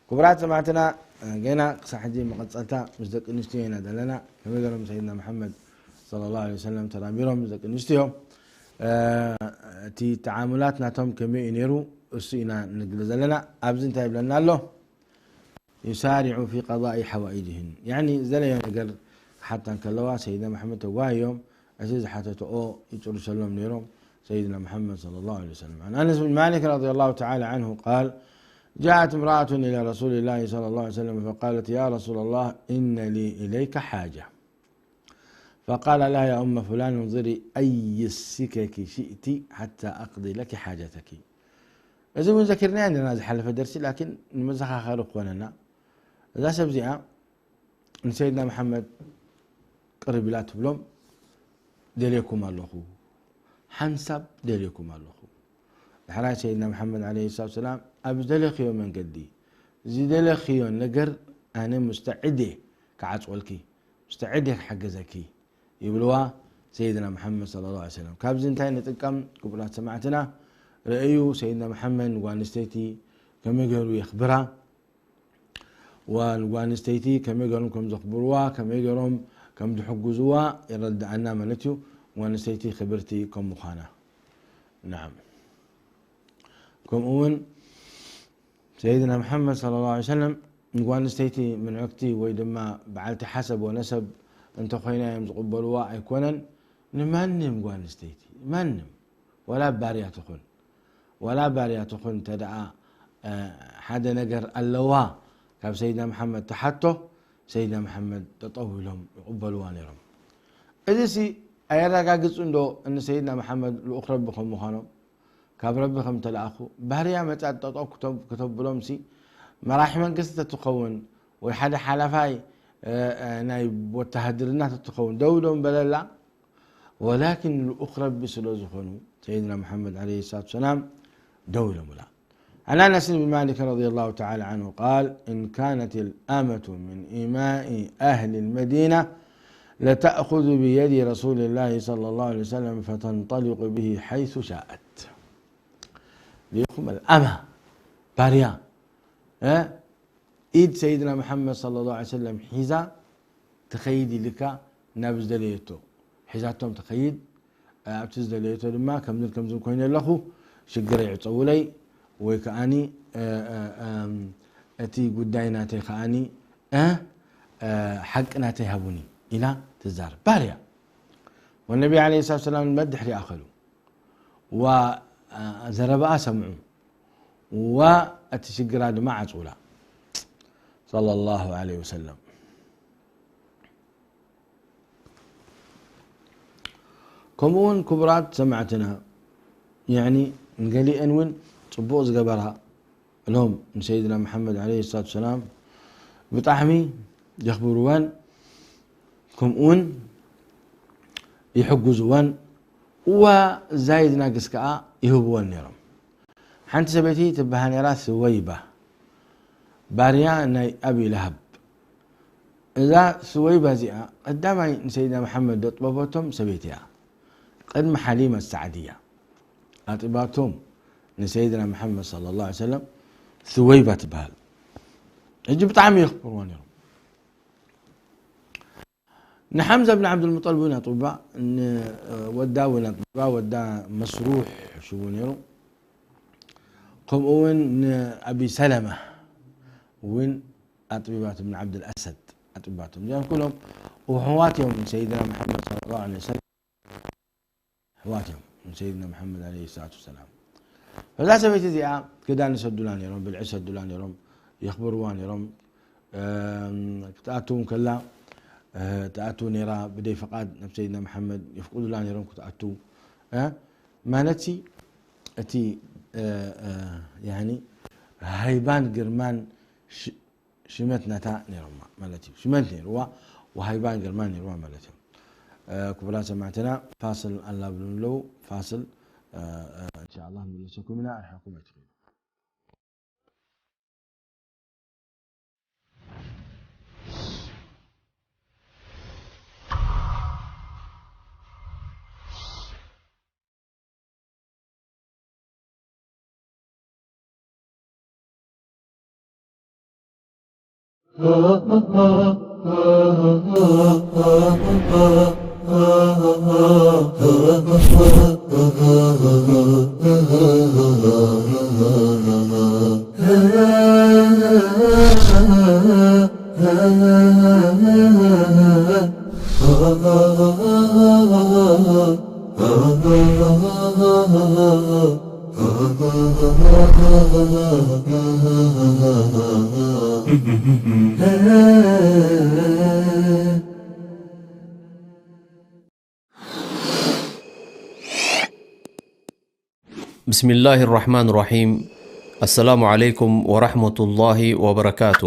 ክቡራት ሰማዕትና፣ እ፣ ገና ክሳዕ ሕጂ መቐጸልታ ምስ ደቂ ኣንስትዮ ኢና ዘለና። ከመይ ገይሮም ሰይድና መሓመድ ሰለላሁ ዐለይሂ ወሰለም ተዳሚሮም ምስ ደቂ ኣንስትዮ፣ እ፣ እቲ ተዓሙላት ናቶም ከመይ እዩ ነይሩ፣ እሱ ኢና ንግለ ዘለና። ኣብዚ እንታይ ይብለና ኣሎ? يسارع في قضاء حوائجهن. ያዕኒ፣ ዝደለዮ ነገር ክሓታ እንከለዋ፣ ሰይድና መሓመድ ተጓዮም፣ እቲ ዝሓተትኦ ይጭርሰሎም ነይሮም፣ ሰይድና መሓመድ ሰለላሁ ዐለይሂ ወሰለም። عن أنس بن مالك رضي الله تعالى عنه قال: جاءت امرأة إلى رسول الله صلى الله عليه وسلم فقالت: يا رسول الله، إن لي إليك حاجة. فقال لها: يا أم فلان، انظري أي السكك شئت حتى أقضي لك حاجتك. እዚ እውን ዘኪርናዮ ኣለና ዝሓለፈ ደርሲ፣ ላኪን ንመዘኻኸሪ ክኾነና። እዛ ሰብ እዚኣ ንሰይድና መሓመድ ቅርብ ኢላ ትብሎም፣ "ደልየኩም ኣለኹ፣ ሓንሳብ ደልየኩም ኣለኹ." ድሕራይ ሰይድና መሓመድ ዓለይሂ ሰላቱ ወሰላም፣ "ኣብ ዝደለኽዮ መንገዲ፣ ዝደለኽዮ ነገር ኣነ ሙስተዒድ እየ ክዓጽወልኪ፣ ሙስተዒድ እየ ክሓገዘኪ" ይብልዋ ሰይድና መሓመድ ሰለላሁ ዐለይሂ ወሰለም። ካብዚ እንታይ ንጥቀም ክቡራት ሰማዕትና? ረእዩ ሰይድና መሓመድ ንጓል ኣንስተይቲ ከመይ ገይሩ የኽብራ፣ ወንጓል ኣንስተይቲ ከመይ ገይሮም ከም ዘኽብርዋ፣ ከመይ ገይሮም ከም ዝሕግዝዋ የረድኣና ማለት እዩ። ጓል ኣንስተይቲ ክብርቲ ከም ምዃና። ናዓም። ከምኡ እውን ሰይድና መሓመድ ሰለላሁ ዐለይሂ ወሰለም ንጓል ኣንስተይቲ ምንዕግቲ ወይ ድማ በዓልቲ ሓሰብ ወነሰብ እንተኾይና እዮም ዝቕበልዋ ኣይኮነን። ንማንም ጓል ኣንስተይቲ፣ ማንም፣ ወላ ባርያ ትኹን፣ ወላ ባርያ ትኹን፣ እንተ ደኣ፣ እ፣ ሓደ ነገር ኣለዋ ካብ ሰይድና መሓመድ ትሓቶ፣ ሰይድና መሓመድ ጠጠው ኢሎም ይቕበልዋ ነይሮም። እዚሲ ኣየረጋግጽን ዶ ንሰይድና መሓመድ ልኡኽ ረቢ ከም ምዃኖም? ካብ ረቢ ከም ተለኣኹ፣ ባህርያ መጻት ጠጠው ክተ-፣ ክተብሎምሲ፣ መራሒ መንግስቲ ተትኸውን ወይ ሓደ ሓላፋይ፣ እ፣ እ፣ ናይ ወተሃድርና ተትኸውን፣ ደው ኢሎም በለላ። ወላኪን ልኡኽ ረቢ ስለ ዝኾኑ፣ ሰይድና መሓመድ ዓለይሂ ሰላቱ ወሰላም ደው ኢሎምላ። عن أنس بن مالك رضي الله تعالى عنه قال: إن كانت الأمة من إماء أهل المدينة لتأخذ بيد رسول الله صلى الله عليه وسلم فتنطلق به حيث شاءت. ሪኢኹም፣ ኣልኣማ፣ ባርያ፣ እ? ኢድ ሰይድና መሓመድ ሰለላሁ ዐለይሂ ወሰለም ሒዛ ትኸይድ ኢልካ ናብ ዝደለየቶ ሒዛቶም ትኸይድ። ኣብቲ ዝደለየቶ ድማ ከምዝን ከምዝን ኮይነ ኣለኹ፣ ሽግረይ ዕፀውለይ፣ ወይ ከዓኒ፣ እ፣ እ፣ እም፣ እቲ ጉዳይ ናተይ ከዓኒ፣ እ፣ እ፣ ሓቂ ናተይ ሃቡኒ ኢላ ትዛረብ። ባርያ። ወነቢ ዓለይሂ ሰላቱ ወሰላም ድማ ድሕሪኣ ከሉ። ወ-፣ እ፣ ዘረባኣ ሰምዑ። ወ-፣ እቲ ሽግራ ድማ ዓፅውላ። ሰለላሁ ዐለይሂ ወሰለም። ከምኡ እውን ክቡራት ሰማዕትና፣ ያኒ ንገሊአን እውን ፅቡቕ ዝገበራ፣ እሎም ንሰይድና መሓመድ ዓለይሂ ሰላቱ ወሰላም ብጣዕሚ የኽብርወን፣ ከምኡ እውን ይሕግዝወን፣ እዋ ዛይድ ናግስ ከዓ ይህብወን ነይሮም። ሓንቲ ሰበይቲ ትበሃል ነይራ ስወይባ፣ ባርያ ናይ ኣቢ ለሃብ። እዛ ስወይባ እዚኣ ቀዳማይ ንሰይድና መሓመድ ዘጥበበቶም ሰበይቲ እያ። ቅድሚ ሓሊማ ሳዕድያ ኣጥባቶም ንሰይድና መሓመድ ሰለላሁ ዐለይሂ ወሰለም ስወይባ ትበሃል። ሕጂ ብጣዕሚ የኽብርዋ ነይሮም። ንሓምዛ ብን ዓብዱልሙጠልብ እውን ኣጥብባ፣ ንወዳ እውን ኣጥብባ፣ ወዳ መስሩሕ ሽሙ ነይሩ። ከምኡ እውን ንኣቢ ሰለማ እውን ኣጥቢባት ብን ዓብዱልኣሰድ ኣጥቢባቶም። እዚኦም ኩሎም ኣሕዋት እዮም ንሰይድና መሓመድ ሰለላሁ ዐለይሂ ወሰለም። ኣሕዋት እዮም ንሰይድና መሓመድ ዓለይሂ ሰላቱ ወሰላም። እዛ ሰበይቲ እዚኣ ክዳን ይሰዱላ ነይሮም፣ ብልዒ ይሰዱላ ነይሮም፣ የኽብርዋ ነይሮም። እም፣ ክትኣቱ እውን ከላ፣ እ፣ ትኣቱ ነይራ፣ ብደይ ፍቓድ ናብ ሰይድና መሓመድ የፍቅዱላ ነይሮም ክትኣቱ። እ፣ ማለትሲ እቲ፣ እ፣ እ፣ ያኒ ሃይባን ግርማን ሽ-፣ ሽመት ናታ ነይሮማ ማለት እዩ። ሽመት ነይርዋ፣ ወሃይባን ግርማን ነይርዋ ማለት እዩ። እ፣ ክቡራት ሰማዕትና፣ ፋስል ኣላብሉን ኣለዉ። ፋስል፣ እ፣ እ፣ እንሻኣላህ ንምለሰኩም ኢና። ኣርሓኩም ኣይትኽእሉ። ብስሚላሂ ራሕማን ራሒም። ኣሰላሙ ዓለይኩም ወራሕመቱላሂ ወበረካቱ።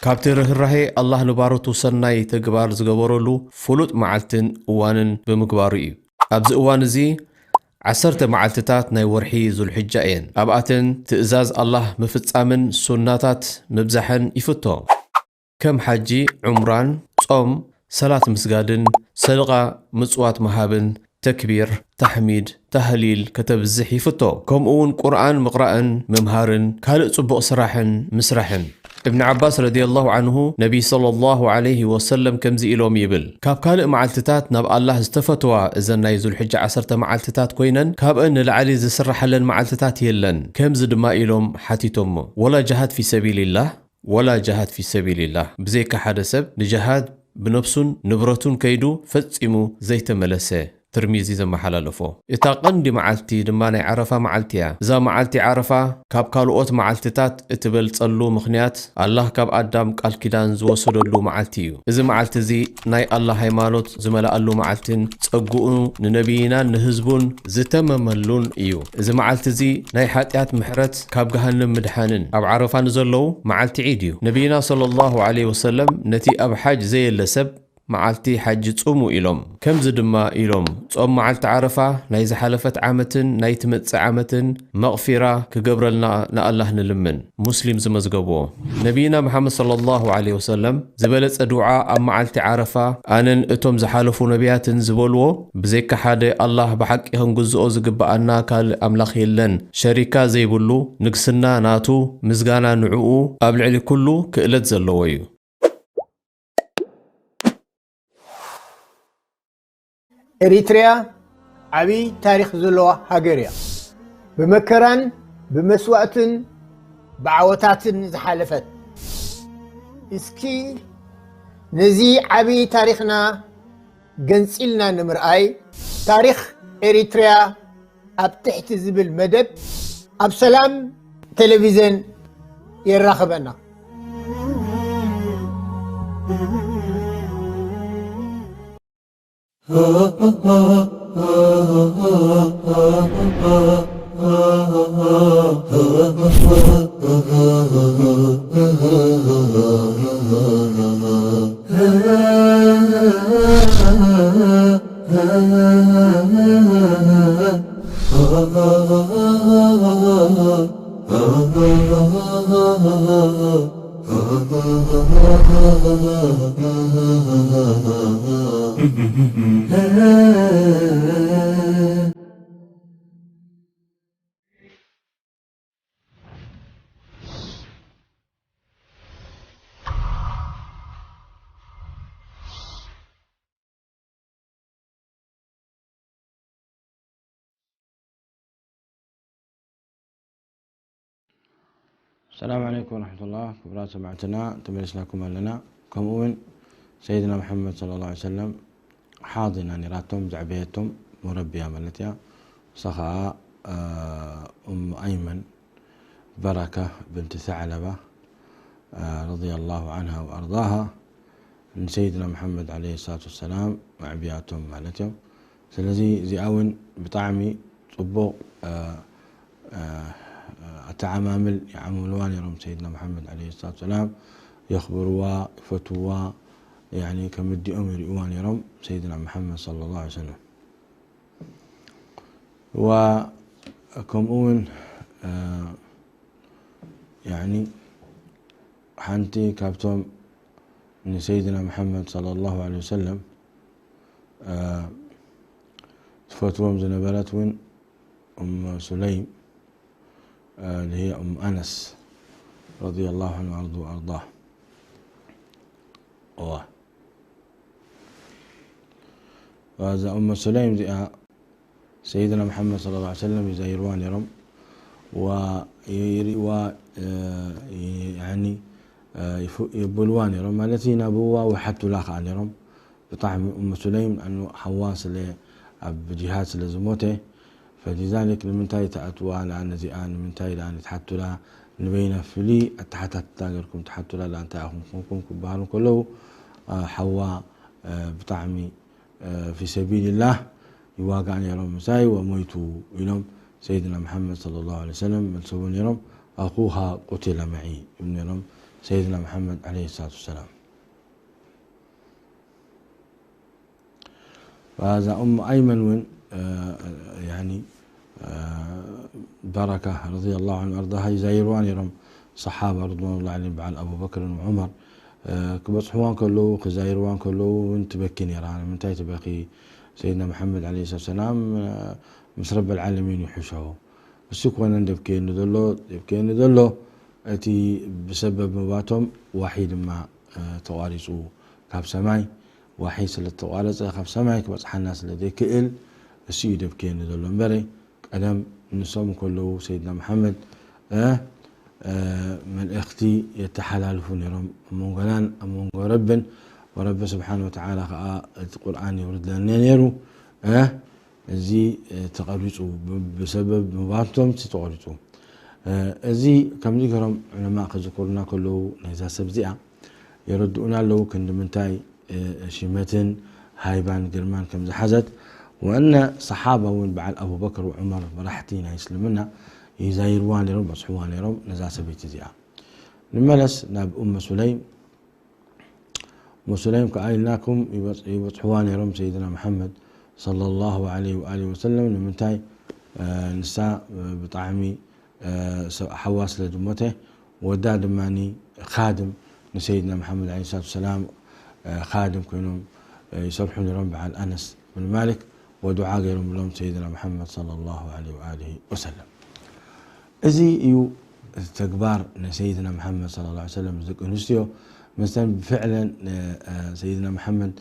ካብቲ ርህራሄ ኣላህ ንባሮቱ ሰናይ ተግባር ዝገበረሉ ፍሉጥ መዓልትን እዋንን ብምግባሩ እዩ። ኣብዚ እዋን እዚ ዓሰርተ መዓልትታት ናይ ወርሒ ዙልሕጃ እየን። ኣብኣተን ትእዛዝ ኣላህ ምፍጻምን ሱናታት ምብዛሕን ይፍቶ። ከም ሓጂ፣ ዑምራን፣ ጾም፣ ሰላት ምስጋድን፣ ሰደቓ ምጽዋት ምሃብን፣ ተክቢር፣ ታሕሚድ፣ ታህሊል ከተብዝሕ ይፍቶ። ከምኡ እውን ቁርኣን ምቕራእን ምምሃርን ካልእ ጽቡቕ ስራሕን ምስራሕን። እብን ዓባስ ረዲየላሁ ዓንሁ ነቢይ ሰለላሁ ዓለይሂ ወሰለም ከምዚ ኢሎም ይብል፣ ካብ ካልእ መዓልትታት ናብ ኣላህ ዝተፈትዋ እዘን ናይ ዙልሕጃ ዓሰርተ መዓልትታት ኮይነን፣ ካብአን ንላዕሊ ዝስራሓለን መዓልትታት የለን። ከምዚ ድማ ኢሎም ሓቲቶሞ፣ ወላ ጅሃድ ፊ ሰቢልላህ? ወላ ጅሃድ ፊ ሰቢልላህ፣ ብዘይካ ሓደ ሰብ ንጅሃድ ብነፍሱን ንብረቱን ከይዱ ፈጺሙ ዘይተመለሰ። ትርሚዚ ዘመሓላለፎ። እታ ቀንዲ መዓልቲ ድማ ናይ ዓረፋ መዓልቲ እያ። እዛ መዓልቲ ዓረፋ ካብ ካልኦት መዓልትታት እትበልጸሉ ምኽንያት፣ ኣላህ ካብ ኣዳም ቃል ኪዳን ዝወሰደሉ መዓልቲ እዩ። እዚ መዓልቲ እዚ ናይ ኣላህ ሃይማኖት ዝመልኣሉ መዓልትን ጸግኡ ንነቢይናን ንህዝቡን ዝተመመሉን እዩ። እዚ መዓልቲ እዚ ናይ ሓጢኣት ምሕረት፣ ካብ ገሃነም ምድሓንን፣ ኣብ ዓረፋ ንዘለዉ መዓልቲ ዒድ እዩ። ነቢይና ሰለላሁ ዐለይሂ ወሰለም ነቲ ኣብ ሓጅ ዘየለ ሰብ መዓልቲ ሓጂ ጽሙ ኢሎም። ከምዚ ድማ ኢሎም፣ ጾም መዓልቲ ዓረፋ ናይ ዝሓለፈት ዓመትን ናይ ትመጽእ ዓመትን መቕፊራ ክገብረልና ንኣላህ ንልምን። ሙስሊም ዝመዝገብዎ። ነቢይና መሓመድ ሰለላሁ ዐለይሂ ወሰለም ዝበለጸ ዱዓ ኣብ መዓልቲ ዓረፋ ኣነን እቶም ዝሓለፉ ነቢያትን ዝበልዎ፣ ብዘይካ ሓደ ኣላህ ብሓቂ ክንግዝኦ ዝግብኣና ካልእ ኣምላኽ የለን፣ ሸሪካ ዘይብሉ፣ ንግስና ናቱ፣ ምስጋና ንዕኡ፣ ኣብ ልዕሊ ኩሉ ክእለት ዘለዎ እዩ። ኤሪትሪያ ዓብዪ ታሪኽ ዘለዋ ሃገር እያ። ብመከራን ብመስዋእትን ብዓወታትን ዝሓለፈት። እስኪ ነዚ ዓብዪ ታሪኽና ገንጺልና ንምርኣይ ታሪኽ ኤሪትሪያ ኣብ ትሕቲ ዝብል መደብ ኣብ ሰላም ቴሌቪዝን የራኽበና። السلام عليكم ورحمة الله. ክቡራት ሰማዕትና፣ ተመሊስናኩም ኣለና። ከምኡ እውን ሰይድና መሐመድ ሰለላሁ ዐለይሂ ወሰለም ሓዲና ነይራቶም፣ ዘዕበየቶም፣ ሙረቢያ ማለት እያ። ንሳ ኸዓ፣ እ፣ ኡም ኣይመን በረካ ብንት ሰዕለባ፣ እ፣ ረዲየላሁ ዐንሃ ወአርዳሃ፣ ንሰይድና መሐመድ ዐለይሂ ሰላቱ ወሰላም ኣዕብያቶም ማለት እዮም። ስለዚ እዚኣ እውን ብጣዕሚ ጽቡቕ፣ እ፣ እ፣ ኣተዓማምል ይዓምልዋ ነይሮም። ሰይድና መሐመድ ዐለይሂ ሰላቱ ወሰላም የኽብርዋ፣ ይፈትውዋ፣ ያኒ ከም ኣዲኦም ይርእይዋ ነይሮም ሰይድና መሐመድ ሰለላሁ ዐለይሂ ወሰለም። ወከምኡ እውን፣ እ፣ ያኒ ሓንቲ ካብቶም ንሰይድና መሐመድ ሰለላሁ ዐለይሂ ወሰለም፣ እ፣ ትፈትዎም ዝነበረት እውን ኡም ሱለይም፣ እ፣ اللي هي ኡም ኣነስ ረዲየላሁ ዐንሁ ወአርዱ ወአርዳህ። እዋ። እዛ ኡም ሱለይም እዚኣ ሰይድና መሐመድ ሰለላሁ ዐለይሂ ወሰለም ይዛይርዋ ነይሮም። ወይርእይዋ፣ እ፣ ያኒ፣ እ፣ ይፍ-፣ የብልዋ ነይሮም። ማለት ናብዋ ይሓቱላ ከኣ ነይሮም። ብጣዕሚ ኡም ሱለይም፣ ኣኑ ሓዋ ስለ ኣብ ጂሃድ ስለ ዝሞተ፣ ፈሊዛሊክ ንምንታይ ትኣትዋ ደኣ ነዚኣ፣ ንምንታይ ደኣ ንትሓቱላ፣ ንበይና ፍሉይ ኣተሓታትታ ገርኩም ትሓቱላ ደኣ እንታይ ኢኹም ኮንኩም ክበሃሉ ከለዉ፣ እ፣ ሓዋ፣ እ፣ ብጣዕሚ እ፣ ፊ ሰቢልላህ ይዋጋእ ነይሮም ምሳይ ወሞይቱ ኢሎም ሰይድና መሐመድ ሰለላሁ ዐለይሂ ወሰለም መልሰዎ ነይሮም። ኣኹሃ ቁቲለ መዒ ይብሉ ነይሮም ሰይድና መሐመድ ዐለይሂ ሰላቱ ወሰላም። እዛ ኡም ኣይመን እውን፣ እ፣ ያኒ፣ እ፣ በረካ ረዲየላሁ ዐንሁ ወአርዳሃ ይዛይርዋ ነይሮም። ሰሓባ ርድዋኑላሂ ዐለይሂም በዓል ኣቡበክርን ዑመር፣ እ፣ ክበጽሕዋ እንከለዉ፣ ክዛይርዋ እንከለዉ እውን ትበኪ ነይራ። ንምንታይ ትበኺ? ሰይድና መሓመድ ዐለይሂ ሰላም፣ እ፣ ምስ ረብል ዓለሚን ይሕሾ። እሱ ኮነ ደብከየኒ ዘሎ፣ ደብከየኒ ዘሎ እቲ ብሰበብ ምባቶም ዋሒ ድማ፣ እ፣ ተቋሪጹ ካብ ሰማይ። ዋሒ ስለ እተቋረጸ ካብ ሰማይ ክበጽሓና ስለ ዘይክእል እሱ እዩ ደብከየኒ ዘሎ እምበረ ቀደም ንሶም እንከለዉ ሰይድና መሓመድ፣ እ፣ እ፣ መልእኽቲ የተሓላልፉ ነይሮም ኣብ መንጎናን ኣብ መንጎ ረብን። ወረቢ ስብሓን ወተዓላ ኸዓ እቲ ቁርኣን የውርድለና ነይሩ። እ፣ እዚ፣ እ፣ ተቐሪጹ፣ ብ-፣ ብሰበብ ምባቶም እቲ ተቐሪጹ። እ፣ እዚ ከምዚ ገይሮም ዑለማእ ክዝክሩና ከለዉ ናይዛ ሰብ እዚኣ የረድኡና ኣለዉ፣ ክንዲ ምንታይ፣ እ፣ ሽመትን ሃይባን ግርማን ከም ዝሓዘት። ወእነ ሰሓባ እውን በዓል ኣቡበክር ወዑመር መራሕቲ ናይ እስልምና ይዛይርዋ ነይሮም፣ በጽሕዋ ነይሮም ነዛ ሰበይቲ እዚኣ። ንመለስ ናብ ኡመ ሱለይም። ሙስሊም ከኣ ኢልናኩም ይበጽ-፣ ይበጽሕዋ ነይሮም ሰይድና መሓመድ ሰለላሁ ዐለይሂ ወኣሊሂ ወሰለም። ንምንታይ? እ፣ ንሳ፣ እ፣ ብጣዕሚ፣ እ፣ ሰብ ሓዋ ስለ ዝሞተ፣ ወዳ ድማኒ ኻድም ንሰይድና መሓመድ ዐለይሂ ሰላቱ ወሰላም፣ እ፣ ኻድም ኮይኖም፣ እ፣ ይሰርሑ ነይሮም። በዓል ኣነስ ብን ማሊክ ወዱዓ ገይሮምሎም ሰይድና መሓመድ ሰለላሁ ዐለይሂ ወኣሊሂ ወሰለም። እዚ እዩ እቲ ተግባር ናይ ሰይድና መሓመድ ሰለላሁ ዐለይሂ ወሰለም ደቂ ኣንስትዮ። መስተን ብፍዕለን፣ እ፣ እ፣ ሰይድና መሓመድ፣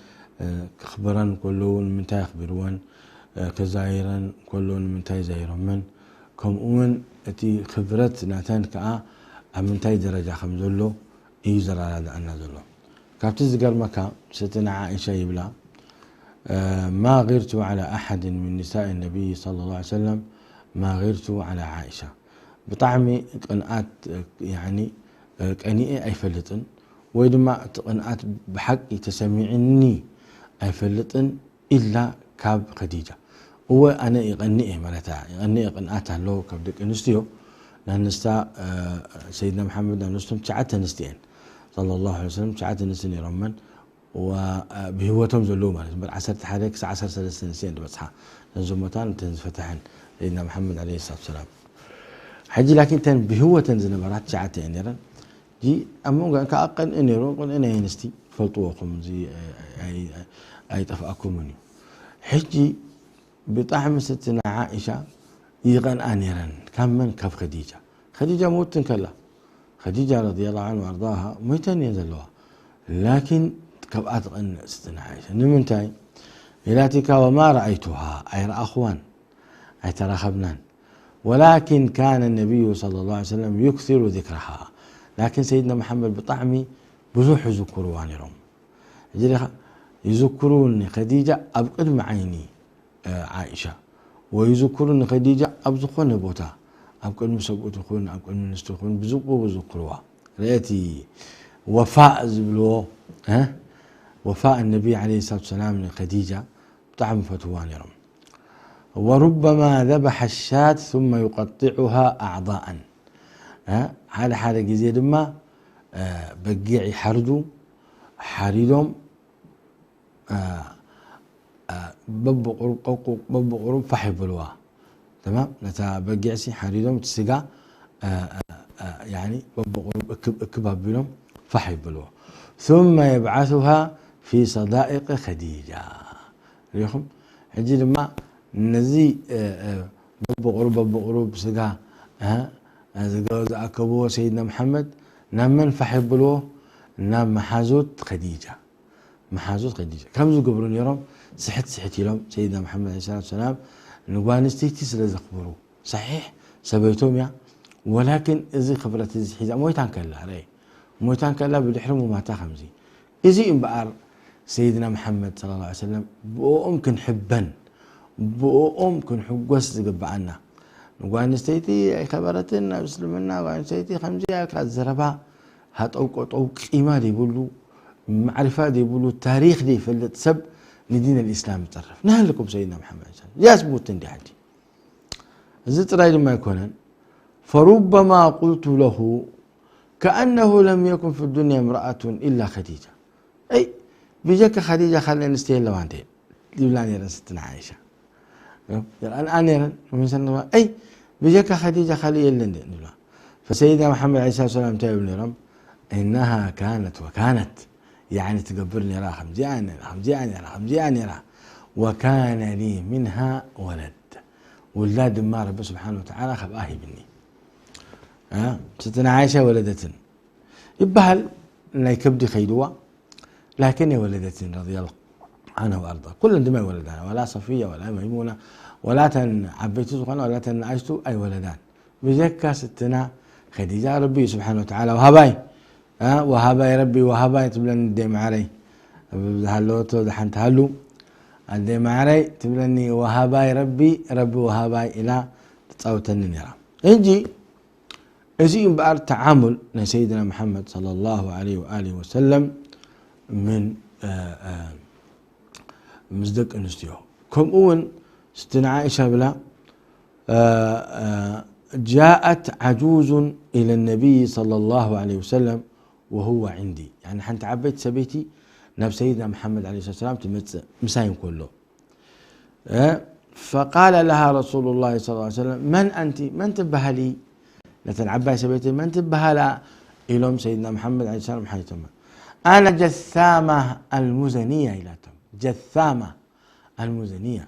እ፣ ክኽብረን ከለዉ ንምንታይ ኣኽቢርወን፣ እ፣ ክዛይረን ከለዉ ንምንታይ ዛይሮመን፣ ከምኡ እውን እቲ ክብረት ናተን ከኣ ኣብ ምንታይ ደረጃ ከም ዘሎ እዩ ዘረዳድኣና ዘሎ። ካብቲ ዝገርመካ፣ ሰይድና ዓኢሻ ይብላ፣ እ፣ "ማ ጊርቱ ዐላ ኣሓድን ሚን ኒሳኢ ነቢይ ሰለላሁ ዐለይሂ ወሰለም ማ ጊርቱ ዐላ ዓኢሻ።" ብጣዕሚ ቅንኣት፣ እ፣ ያኒ፣ እ፣ ቀኒኤ ኣይፈልጥን፣ ወይ ድማ እቲ ቅንኣት ብሓቂ ተሰሚዕኒ ኣይፈልጥን፣ ኢላ ካብ ኸዲጃ። እወ፣ ኣነ ይቐንእ እየ ማለት እያ። ይቐንእ እየ፣ ቅንኣት ኣሎ ካብ ደቂ ኣንስትዮ። ንሳ፣ እ፣ ሰይድና መሓመድ ንስቶም ትሽዓተ ኣንስቲ እየን። ሰለላሁ ዐለይሂ ወሰለም ትሽዓተ ኣንስቲ ነይሮመን። ወ-፣ እ፣ ብህይወቶም ዘለዉ ማለት እምበር ዓሰርተ ሓደ ክሳዕ ዓሰርተ ሰለስተ ኣንስቲ እየን ዝበጽሓ። እተን ዝሞታን እተን ዝፈትሐን ሰይድና መሓመድ ዐለይሂ ሰላቱ ወሰላም። ሕጂ ላኪን እተን ብህይወተን ዝነበራ ትሽዓተ እየን ነይረን። ሕጂ ኣብ መንጎ ከኣ ቀንኢ ነይሩ፣ ቀንኢ ናይ ኣንስቲ ትፈልጥዎ፣ ከምዚ ኣይ-፣ ኣይ-፣ ኣይጠፍኣኩምን እዩ። ሕጂ ብጣዕሚ ሰይድና ዓኢሻ ይቐንኣ ነይረን። ካብ መን? ካብ ኸዲጃ። ኸዲጃ ሞት እንከላ፣ ኸዲጃ ረዲየላሁ ዐንሃ ወኣርዳሃ ሞይተን እየን ዘለዋ። ላኪን ካብኣ ትቐንእ ሰይድና ዓኢሻ። ንምንታይ? ኢላቲካ፣ "ወማ ረኣይቱሃ፣ ኣይረኣኹዋን፣ ኣይተራኸብናን። ወላኪን ካነ ነቢዩ ሰለላሁ ዐለይሂ ወሰለም ዩክሲሩ ዚክረሃ።" ላኪን ሰይድና መሓመድ ብጣዕሚ ብዙሕ ይዝክርዋ ነይሮም። ሕጂ ዲኻ፣ ይዝክሩኒ ኸዲጃ ኣብ ቅድሚ ዓይኒ፣ እ፣ ዓኢሻ፣ ወይዝክሩኒ ኸዲጃ ኣብ ዝኾነ ቦታ፣ ኣብ ቅድሚ ሰብኡት ይኹን፣ ኣብ ቅድሚ ኣንስቲ ይኹን፣ ብዝቁ ይዝክርዋ። ርእቲ ወፋእ ዝብልዎ፣ እ፣ ወፋእ ነቢ ዐለይሂ ሰላቱ ወሰላም ንኸዲጃ ብጣዕሚ ይፈትውዋ ነይሮም። "ወሩበማ ዘበሐ ሻት ثم يقطعها أعضاء." እ፣ ሓደ ሓደ ግዜ ድማ፣ እ፣ በጊዕ ይሓርዱ፣ ሓሪዶም፣ እ፣ እ፣ በብቁሩብ፣ ቀቁ-፣ በብቁሩብ ፋሕ ይብልዋ። ተማም? ነታ በጊዕሲ ሓሪዶም እቲ ስጋ፣ እ፣ እ፣ እ፣ ያኒ በብቁሩብ እክብ እክብ ኣቢሎም ፋሕ ይብልዎ። ثم يبعثها في صدائق خديجة። ርኢኹም? ሕጂ ድማ ነዚ፣ እ፣ እ፣ በብቑሩብ፣ በብቑሩብ ስጋ፣ እ፣ እ፣ ዝገ-፣ ዝኣከብዎ ሰይድና መሓመድ ናብ መን ፋሕ የብልዎ? ናብ መሓዙት ኸዲጃ። መሓዙት ኸዲጃ። ከም ዝገብሩ ነይሮም፣ ስሕት ስሕት ኢሎም፣ ሰይድና መሓመድ ዐለይሂ ሰላቱ ወሰላም ንጓል ኣንስተይቲ ስለ ዘኽብሩ። ሰሒሕ፣ ሰበይቶም እያ፣ ወላኪን እዚ ክብረት እዚ ሒዛ ሞይታ እንከላ፣ ርኣይ፣ ሞይታ እንከላ ብድሕሪ ሙማታ ከምዚ። እዚ እምበኣር ሰይድና መሓመድ ሰለላሁ ዐለይሂ ወሰለም ብእኦም ክንሕበን፣ ብእኦም ክንሕጎስ ዝግብኣና። ንጓል ኣንስተይቲ ኣይከበረትን ኣብ እስልምና፣ ጓል ኣንስተይቲ ከምዚ እያ፣ ካብ ዘረባ ሃጠው ቀጠው ቂማ ዘይብሉ፣ ማዕሪፋ ዘይብሉ፣ ታሪኽ ዘይፈልጥ ሰብ ንዲን ኣልኢስላም ይጸርፍ። ናሃለኩም ሰይድና መሓመድ ሰለላሁ ዐለይሂ ወሰለም። ያስቡት እንዲ ሓጂ። እዚ ጥራይ ድማ ኣይኮነን። ፈሩበማ ቁልቱ ለሁ ከኣነሁ ለም የኩን ፊ ዱንያ እምረኣቱን ኢላ ኸዲጃ። ኣይ፣ ብጀካ ኸዲጃ ካልእ ኣንስቲ የለዋ እንዴ? ይብላ ነይረን ስትና ዓይሻ። ይብላ ነይረን፣ ምን ሰነዋ፣ ኣይ፣ ብጀካ ኸዲጃ ካልእ የለ እንዴ? ይብላ። ፈሰይድና መሓመድ ዐለይሂ ሰላቱ ወሰላም እንታይ ይብሉ ነይሮም? ኢነሃ ካነት ወካነት፣ ያዕኒ ትገብር ነይራ፣ ከምዚኣ ነይራ፣ ከምዚኣ ነይራ፣ ከምዚኣ ነይራ። ወካነ ሊ ሚንሃ ወለድ፣ ውላድ ድማ ረቢ ስብሓነ ወተዓላ ካብኣ ሂብኒ። እ፣ ስትና ዓይሻ ወለደትን ይበሃል፣ ናይ ከብዲ ከይድዋ፣ ላኪን ኣይወለደትን፣ ረዲየላሁ ዓንሃ ወኣርዳ። ኩለን ድማ ኣይወለዳን፣ ወላ ሰፊያ፣ ወላ መይሙና፣ ወላ ተን ዓበይቲ ዝኾና፣ ወላ ተን ንኣሽቱ ኣይወለዳን። ብጀካ ስትና ኸዲጃ፣ ረቢ እዩ ስብሓነ ወተዓላ ወሃባይ፣ እ፣ ወሃባይ ረቢ፣ ወሃባይ ትብለኒ ኣደይ መዓረይ። ኣብ ዝሃለወቶ ዝሓንቲ ሃሉ፣ ኣደይ መዓረይ ትብለኒ፣ ወሃባይ ረቢ፣ ረቢ ወሃባይ ኢላ ትጻወተኒ ነይራ። ሕጂ እዚ እዩ እምበኣር ተዓሙል ናይ ሰይድና መሓመድ ሰለላሁ ዐለይሂ ወኣሊሂ ወሰለም ምን፣ እ፣ እ፣ ምስ ደቂ ኣንስትዮ። ከምኡ እውን ስትና ዓኢሻ ብላ፣ እ፣ እ፣ ጃአት ዓጁዙን ኢለ ነቢይ ሰለላሁ ዐለይሂ ወሰለም ወሁወ ዒንዲ። ያኒ ሓንቲ ዓበይቲ ሰበይቲ ናብ ሰይድና መሓመድ ዓለይሂ ሰላም ትመጽእ ምሳይ እንከሎ፣ እ፣ فقال لها رسول الله صلى الله عليه وسلم: من أنت؟ መን ትበሃሊ? ነተን ዓባይ ሰበይቲ መን ትበሃላ? ኢሎም ሰይድና መሓመድ ዓለይሂ ሰላም ሓቲቶማ። ኣና ጀሳማ ኣልሙዘንያ ኢላቶም። ጀሳማ ኣልሙዘንያ።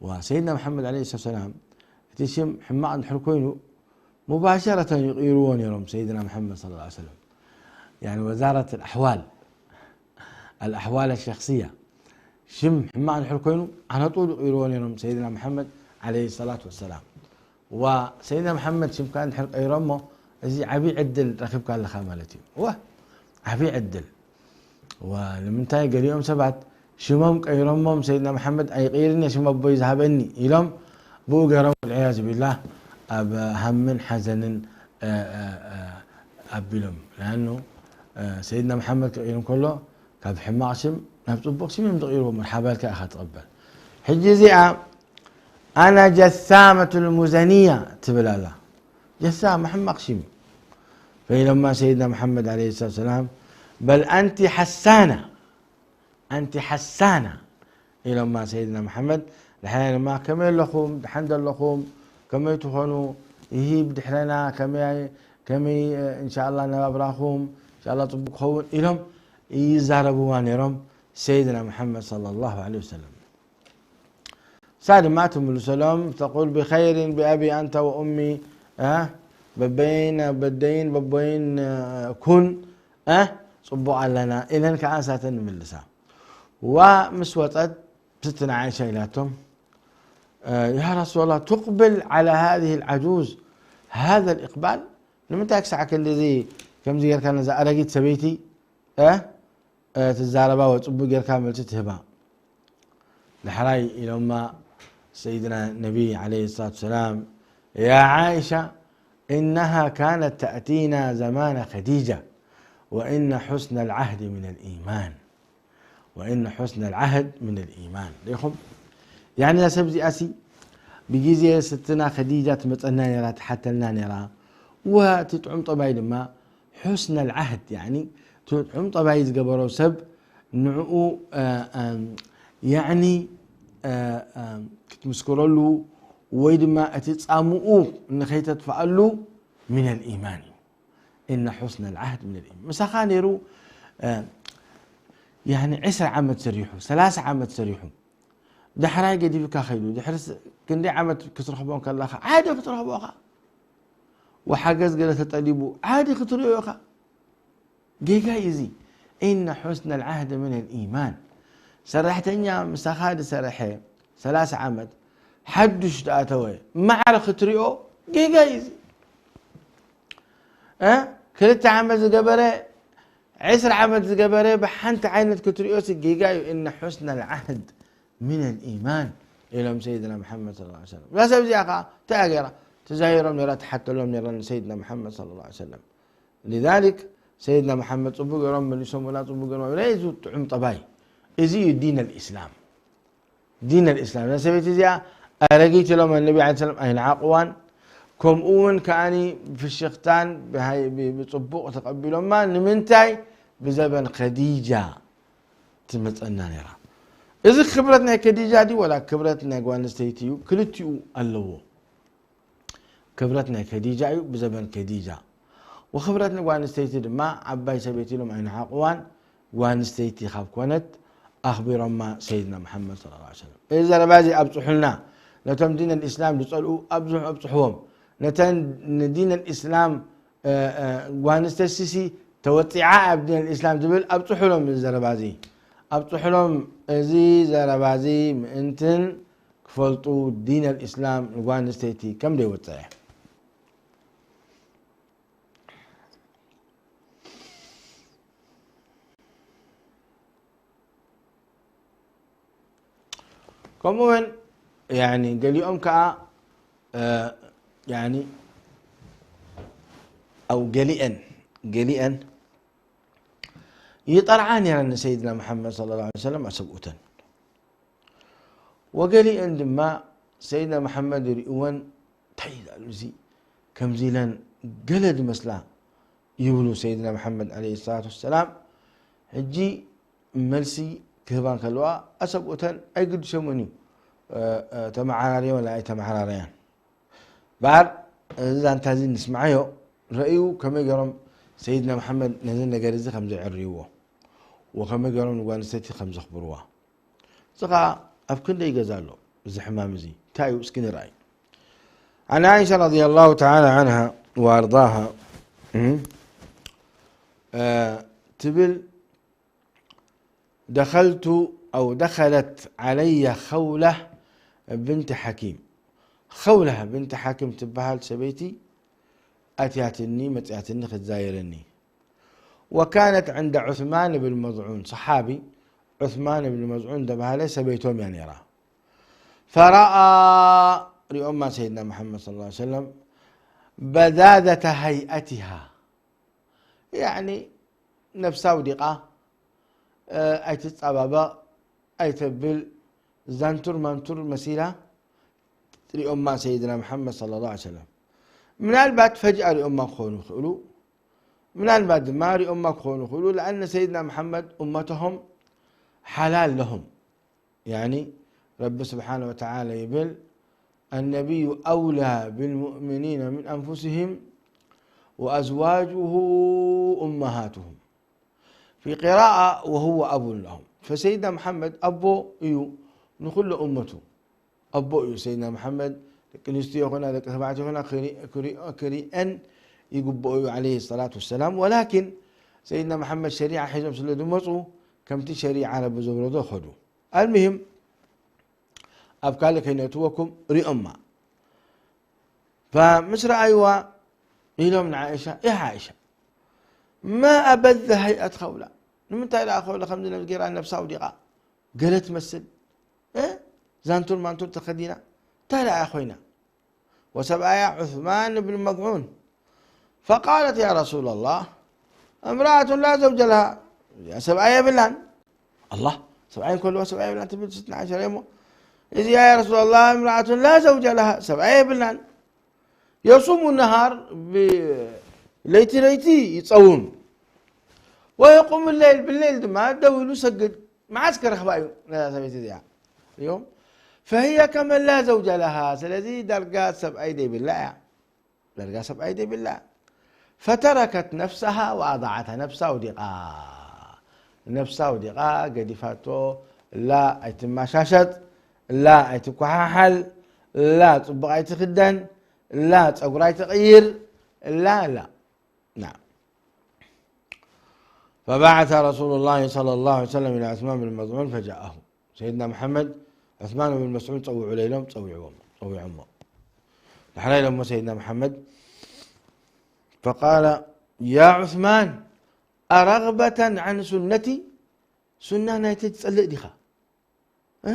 ወሰይድና መሓመድ ዓለይሂ ሰላም እቲ ሽም ሕማቕ እንድሕር ኮይኑ ሙባሸረተን ይቕይርዎ ነይሮም ሰይድና መሓመድ ሰለላሁ ዐለይሂ ወሰለም። ያኒ ወዛረት ኣልኣሕዋል፣ ኣልኣሕዋል ኣሸኽስያ። ሽም ሕማቕ እንድሕር ኮይኑ ዓነጡል ይቕይርዎ ነይሮም ሰይድና መሓመድ ዓለይሂ ሰላቱ ወሰላም። ወሰይድና መሓመድ ሽምካ እንድሕር ቀይሮሞ እዚ ዓብዪ ዕድል ረኺብካ ኣለኻ ማለት እዩ። ወ ዓብዪ ዕድል። ወ ንምንታይ ገሊኦም ሰባት ሽሞም ቀይሮሞም ሰይድና መሓመድ ኣይቕይርን እየ ሽም ኣቦይ ዝሃበኒ ኢሎም ብኡ ገይሮም ወልዕያዝ ቢላህ ኣብ ሃምን ሓዘንን፣ እ፣ እ፣ እ፣ ኣቢሎም። ለኣኑ፣ እ፣ ሰይድና መሓመድ ክቕይር እንከሎ ካብ ሕማቕ ሽም ናብ ጽቡቕ ሽም እዮም ዝቕይርዎ። መርሓባ ኢልካ ኢኻ ትቕበል። ሕጂ እዚኣ ኣና ጀሳመቱ ልሙዘንያ ትብል ኣላ። ጀሳማ ሕማቕ ሽም እዩ። ፈኢሎማ ሰይድና መሓመድ ዓለይሂ ሰላቱ ወሰላም፣ በል ኣንቲ ሓሳና፣ ኣንቲ ሓሳና ኢሎማ ሰይድና መሓመድ። ድሓር ድማ ከመይ ኣለኹም? ድሓን ዶ ኣለኹም? ከመይ ትኾኑ? ይሂ ብድሕረና ከመይ፣ ከመይ፣ እ፣ እንሻኣላ ነባብራኹም? እንሻኣላ ጽቡቕ ክኸውን ኢሎም ይዛረብዋ ነይሮም ሰይድና መሓመድ ሰለላሁ ዐለይሂ ወሰለም። እሳ ድማ ትምልሰሎም፣ ተቁል ብኸይሪን ብኣቢ ኣንተ ወኡሚ፣ እ፣ በበይን በደይን በቦይን፣ እ፣ ኩን፣ እ፣ ጽቡቕ ኣለና ኢለን ከኣ እሳተን ይምልሳ። ዋ ምስ ወጸት ስትነ ዓይሻ ኢላቶም፣ እ፣ ያ ረሱላላህ፣ ቱቅብል ዐላ ሃዚህ ልዓጁዝ ሃዛ ልእቅባል? ንምንታይ ክሳዕ ክንድዚ ከምዚ ጌርካ ነዛ ኣረጊት ሰበይቲ፣ እ፣ እ፣ ትዛረባ ወይ ጽቡቕ ጌርካ መልሲ ትህባ? ዳሕራይ ኢሎማ ሰይድና ነቢ ዓለይሂ ሰላቱ ወሰላም፣ ያ ዓኢሻ፣ ኢነሃ ካነት ተእቲና ዘማነ ኸዲጃ ወኢነ ሑስነ ልዓህዲ ሚነ ልኢማን፣ ወኢነ ሑስነ ልዓህድ ሚነ ልኢማን። ሪኢኹም? ያኒ እዛ ሰብ እዚኣሲ ብግዜ ስትና ኸዲጃ ትመጸና ነይራ፣ ትሓተልና ነይራ። ወእቲ ጥዑም ጠባይ ድማ ሑስነ ልዓህድ፣ ያኒ እቲ ጥዑም ጠባይ ዝገበሮ ሰብ ንዕኡ፣ እ፣ እም፣ ያኒ፣ እ፣ እም፣ ክትምስክረሉ ወይ ድማ እቲ ጻምኡ ንኸይተጥፍኣሉ ሚነል ኢማን እዩ። ኢነ ሑስነል ዓህድ ሚነል ኢማን። ምሳኻ ነይሩ፣ እ፣ ያኒ ዕስራ ዓመት ሰሪሑ፣ ሰላሳ ዓመት ሰሪሑ፣ ዳሕራይ ገዲፍካ ከይዱ፣ ድሕሪ ስ-፣ ክንደይ ዓመት ክትረኽቦ ከለኻ፣ ዓዲ ክትረኽቦ ኢኻ። ወሓገዝ ገለ ተጠሊቡ፣ ዓዲ ክትርእዮ ኢኻ። ጌጋ እዩ እዚ። ኢነ ሑስነል ዓህድ ሚነል ኢማን። ሰራሕተኛ ምሳኻ ዝሰርሐ ሰላሳ ዓመት፣ ሓዱሽ ዝኣተወ፣ ማዕረ ክትሪኦ ጌጋ እዩ እዚ። እ? ክልተ ዓመት ዝገበረ፣ ዕስራ ዓመት ዝገበረ ብሓንቲ ዓይነት ክትሪኦሲ ጌጋ እዩ። ኢነ ሑስነል ዓህድ ሚነል ኢማን ኢሎም ሰይድና መሓመድ ሰለላሁ ዐለይሂ ወሰለም። እዛ ሰብ እዚኣ ኸዓ እንታይ እያ ገይራ? ተዛይሮም ነይራ፣ ትሓተሎም ነይራ ንሰይድና መሓመድ ሰለላሁ ዐለይሂ ወሰለም። ሊዛሊክ ሰይድና መሓመድ ጽቡቅ ገይሮም መሊሶምላ፣ ጽቡቅ ገይሮም። እዚ ጥዑም ጠባይ፣ እዚ እዩ ዲን ኣልኢስላም። ዲን ኣልኢስላም። እዛ ሰበይቲ እዚኣ ኣረጊት ኢሎም ኣነቢ ዓለይሂ ሰላም ኣይነዓቅዋን። ከምኡ እውን ከኣኒ ብፍሽኽታን ብሃይ-፣ ብ-፣ ብጽቡቅ ተቀቢሎማ። ንምንታይ? ብዘበን ኸዲጃ ትመጸና ነይራ። እዚ ክብረት ናይ ከዲጃ ድዩ ወላ ክብረት ናይ ጓል ኣንስተይቲ እዩ? ክልቲኡ ኣለዎ። ክብረት ናይ ከዲጃ እዩ፣ ብዘበን ከዲጃ። ወክብረት ንጓል ኣንስተይቲ ድማ ዓባይ ሰበይቲ ኢሎም ኣይነዓቅዋን። ጓል ኣንስተይቲ ካብ ኮነት ኣኽቢሮማ ሰይድና መሓመድ ሰለላሁ ዐለይሂ ወሰለም። እዚ ዘረባ እዚ ኣብጽሑልና። ነቶም ዲን ኣልኢስላም ዝጸልኡ ኣብዝሑ ኣብጽሕዎም። ነተን ንዲን ኣልኢስላም፣ እ፣ እ፣ ጓል ኣንስተይቲሲ ተወጺዓ ኣብ ዲን ኣልኢስላም ዝብል ኣብጽሑሎም እዚ ዘረባ እዚ። ኣብጽሑሎም እዚ ዘረባ እዚ ምእንትን ክፈልጡ ዲን ኣልኢስላም ንጓል ኣንስተይቲ ከም ዘይወጽዐ። ከምኡ እውን ያኒ ገሊኦም ከኣ፣ እ፣ ያኒ ኣው ገሊአን፣ ገሊአን ይጠርዓ ነይረን ንሰይድና መሓመድ ሰለላሁ ዐለይሂ ወሰለም ኣሰብኡተን። ወገሊአን ድማ ሰይድና መሓመድ ይርእወን፣ "እንታይ እዩ ዛሉ እዚ?" ከምዚ ኢለን ገለ ዝመስላ ይብሉ ሰይድና መሓመድ ዐለይሂ ሰላቱ ወሰላም። ሕጂ መልሲ ክህባ እንከለዋ፣ ኣሰብኡተን ኣይግድሸሙን እዩ፣ እ፣ እ፣ ተመዓራርየን ወላ ኣይተመዓራረያን። በዓር እዚ ዛንታ እዚ ንስምዓዮ፣ ረእዩ ከመይ ገይሮም ሰይድና መሓመድ ነዚ ነገር እዚ ከም ዘዕርይዎ ወከመይ ገይሮም ንጓል ኣንስተይቲ ከም ዘኽብርዋ። እዚ ኸኣ ኣብ ክንደይ ገዛ ኣሎ እዚ ሕማም እዚ? እንታይ እዩ? እስኪ ንርኣይ። عن عائشة رضي الله تعالى عنها وأرضاها، እ፣ ትብል دخلت أو دخلت علي خولة بنت حكيم. خولة بنت حكيم ትበሃል ሰበይቲ ኣትያትኒ፣ መጽያትኒ ክትዛየረኒ። وكانت عند عثمان بن مظعون، صحابي عثمان بن مظعون ዝተባሃለ ሰበይቶም እያ ነይራ። فرأى، ሪኦማ ሰይድና መሓመድ صلى الله عليه وسلم بذاذة هيئتها، ያዕኒ ነብሳ ኣውዲቓ፣ እ፣ ኣይትጻባበቕ፣ ኣይተብል፣ ዛንቱር ማንቱር መሲላ ሪኦማ ሰይድና መሓመድ صلى الله عليه وسلم። ምናልባት ፈጅኣ ሪኦማ ክኾኑ ይኽእሉ፣ ምናልባት ድማ ሪኦማ ክኾኑ ይኽእሉ። لأن ሰይድና መሓመድ እመተሆም ሓላል ለሆም። ያኒ ረቢ ስብሓነ ወተዓላ ይብል፣ النبي أولى بالمؤمنين من أنفسهم وأزواجه أمهاتهم. في قراءة وهو أب لهم. فሰይድና መሓመድ ኣቦ እዩ ንኹሉ እመቱ። ኣቦ እዩ ሰይድና መሓመድ። ደቂ ኣንስትዮ ይኹና ደቂ ተባዕትዮ ይኹና ክሪ-፣ ክሪ-፣ ክሪአን ይግብኦ እዩ ዓለይሂ ሰላቱ ወሰላም። ወላኪን ሰይድና መሓመድ ሸሪዓ ሒዞም ስለ ዝመፁ ከምቲ ሸሪዓ ረቢ ዘውረዶ ኸዱ። ኣልሙሂም ኣብ ካልእ ከይነእትወኩም ሪኦማ። فምስ ረኣይዋ ኢሎም ንዓኢሻ፣ ያ ዓኢሻ፣ ما أبذ هيئة خولة، ንምንታይ ደኣ ኸውለ ከምዚ ነዚ ገይራ ነብሳ ኣውዲቓ ገለ ትመስል፣ እ? ዛንቱር ማንቱር ተኸዲና እንታይ ደኣ ኮይና? ወሰብኣያ ዑስማን ብን መዝዑን። فقالت يا رسول الله امرأة لا زوج لها، እዚኣ ሰብኣይ የብላን። ኣላህ፣ ሰብኣይ እንከልዋ ሰብኣይ የብላን ትብል ስትንዓ ሸረ እሞ፣ እዚኣ يا رسول الله امرأة لا زوج لها، ሰብኣይ የብላን። يصوم النهار ብ-፣ ለይቲ ለይቲ ይጸውም። ويقوم الليل، ብለይል ድማ ደው ኢሉ ሰግድ። መዓስ ክረኽባ እዩ ነዛ ሰበይቲ እዚኣ? እዮም። فهي كمن لا زوج لها، ስለዚ ዳርጋ ሰብኣይ ዘይብላ እያ። ዳርጋ ሰብኣይ ዘይብላ። فتركت نفسها وأضاعتها، ነብሳ ኣውዲቓ። ነብሳ ኣውዲቓ፣ ገዲፋቶ። ላ ኣይትመሻሸጥ፣ ላ ኣይትኮሓሓል፣ ላ ጽቡቕ ኣይትኽደን፣ ላ ጸጉራ ኣይትቕይር፣ ላ፣ ላ። نعم. فبعث رسول الله صلى الله عليه وسلم إلى عثمان بن مظعون فجاءه. ሰይድና መሓመድ ዑስማን ብን መስዑድ ጸውዑ ኢሎም ጸዊዕዎም፣ ጸዊዖሞ። ዳሕራይ ኢሎሞ ሰይድና መሓመድ فقال يا عثمان أرغبة عن سنتي، ሱና ናይተይ ትጸልእ ዲኻ? እ?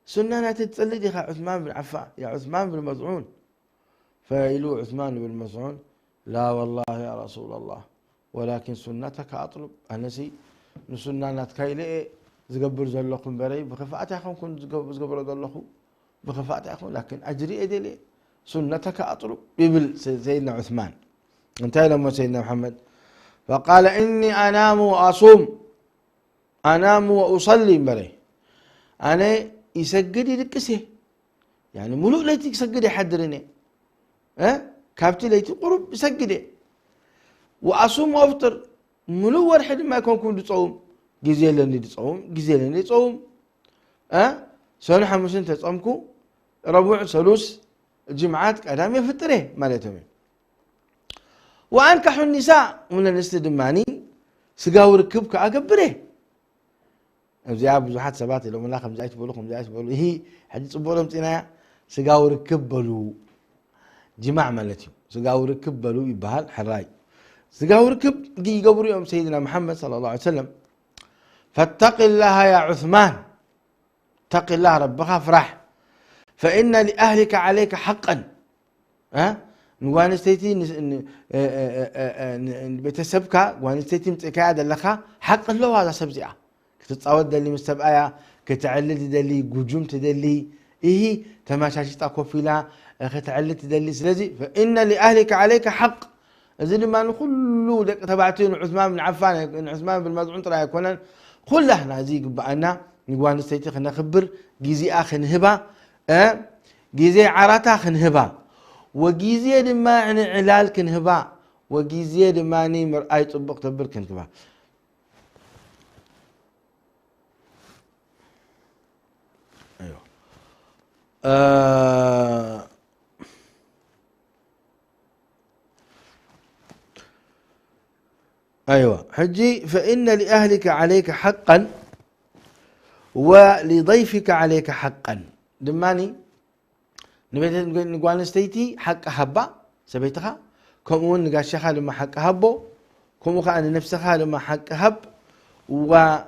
ሱና ናይተይ ትጸልእ ዲኻ ዑስማን ብን ዓፋን፣ ያ ዑስማን ብን መዝዑን? ፈኢሉ ዑስማን ብን መዝዑን لا والله يا رسول الله ولكن سنتك أطلب، ኣነሲ ንሱና ናትካ ኢለ እየ ዝገብር ዘለኹ እምበረይ ብኽፍኣት ኣይኮንኩን ዝገብ-፣ ዝገብሮ ዘለኹ ብኽፍኣት ኣይኮን፣ ላኪን ኣጅሪ እየ ደልየ، سنتك أطلب ይብል ሰ-፣ ሰይድና ዑስማን። እንታይ ኢሎሞ ሰይድና መሓመድ؟ فقال إني أنام وأصوم، أنام وأصلي እምበረ ኣነ ይሰግድ ይድቅስ እየ። ያኒ ሙሉእ ለይቲ ክሰግድ ይሓድርን እየ። እ? ካብቲ ለይቲ ቁሩብ ይሰግድ እየ። وأصوم وأفطر፣ ሙሉእ ወርሒ ድማ ኣይኮንኩን ዝጸውም። ግዜ ኣለኒ ዝጸውም፣ ግዜ ኣለኒ ዝጸውም። እ? ሰኑን ሓሙስን ተጸምኩ፣ ረቡዕ፣ ሰሉስ፣ ጅምዓት፣ ቀዳም የፍጥር እየ ማለቶም እዩ። وأنكح النساء፣ ውን ኣንስቲ ድማ ስጋዊ ርክብ ከኣ ገብር እየ። እዚኣ ብዙሓት ሰባት ኢሎምና፣ ከምዚ ኣይትበሉ፣ ከምዚ ኣይትበሉ። ይሂ ሕጂ ጽቡቕ ለምጺናያ፣ ስጋዊ ርክብ በሉ። ጅማዕ ማለት እዩ። ስጋዊ ርክብ በሉ ይበሃል፣ ሕራይ። ስጋዊ ርክብ ይገብሩ እዮም ሰይድና መሓመድ صلى الله عليه وسلم። فاتق الله يا عثمان، اتق الله፣ ረብኻ ፍራሕ። فإن لأهلك عليك حقا، እ? ንጓል ኣንስተይቲ ን-፣ ን-፣ እ-፣ እ-፣ እ-፣ እ-፣ ን-፣ ንቤተሰብካ ጓል ኣንስተይቲ ምጽእካያ ዘለኻ ሓቂ ኣለዋ እዛ ሰብ እዚኣ። ክትጻወት ደሊ ምስ ሰብኣያ፣ ክትዕልል ትደሊ፣ ጉጁም ትደሊ፣ እሂ ተመሻሽጣ ኮፍ ኢላ፣ እ፣ ክትዕልል ትደሊ። ስለዚ فإن لأهلك عليك حق። እዚ ድማ ንኹሉ ደቂ ተባዕትዮ ንዑስማን ብን ዓፋን፣ ንዑስማን ብን መዝዑን ጥራይ ኣይኮነን፣ ኩላህና እዚ ይግብኣና። ንጓል ኣንስተይቲ ክነኽብር፣ ግዜኣ ክንህባ፣ እ፣ ግዜ ዓራታ ክንህባ፣ ወግዜ ድማ ንዕላል ክንህባ፣ ወግዜ ድማ ምርኣይ ጽቡቕ ተብል ክንህባ። ኣይዋ። እ፣ ኣይዋ። ሕጂ፣ ፈኢነ ሊአህሊከ ዓለይከ ሓቀን ወሊደይፊከ ዓለይከ ሓቀን። ድማኒ ንቤተ-፣ ንጓል ኣንስተይቲ ሓቂ ሃባ፣ ሰበይትኻ፣ ከምኡ እውን ንጋሻኻ ድማ ሓቂ ሃቦ፣ ከምኡ ከኣ ንነፍስኻ ድማ ሓቂ ሃብ። ወ-፣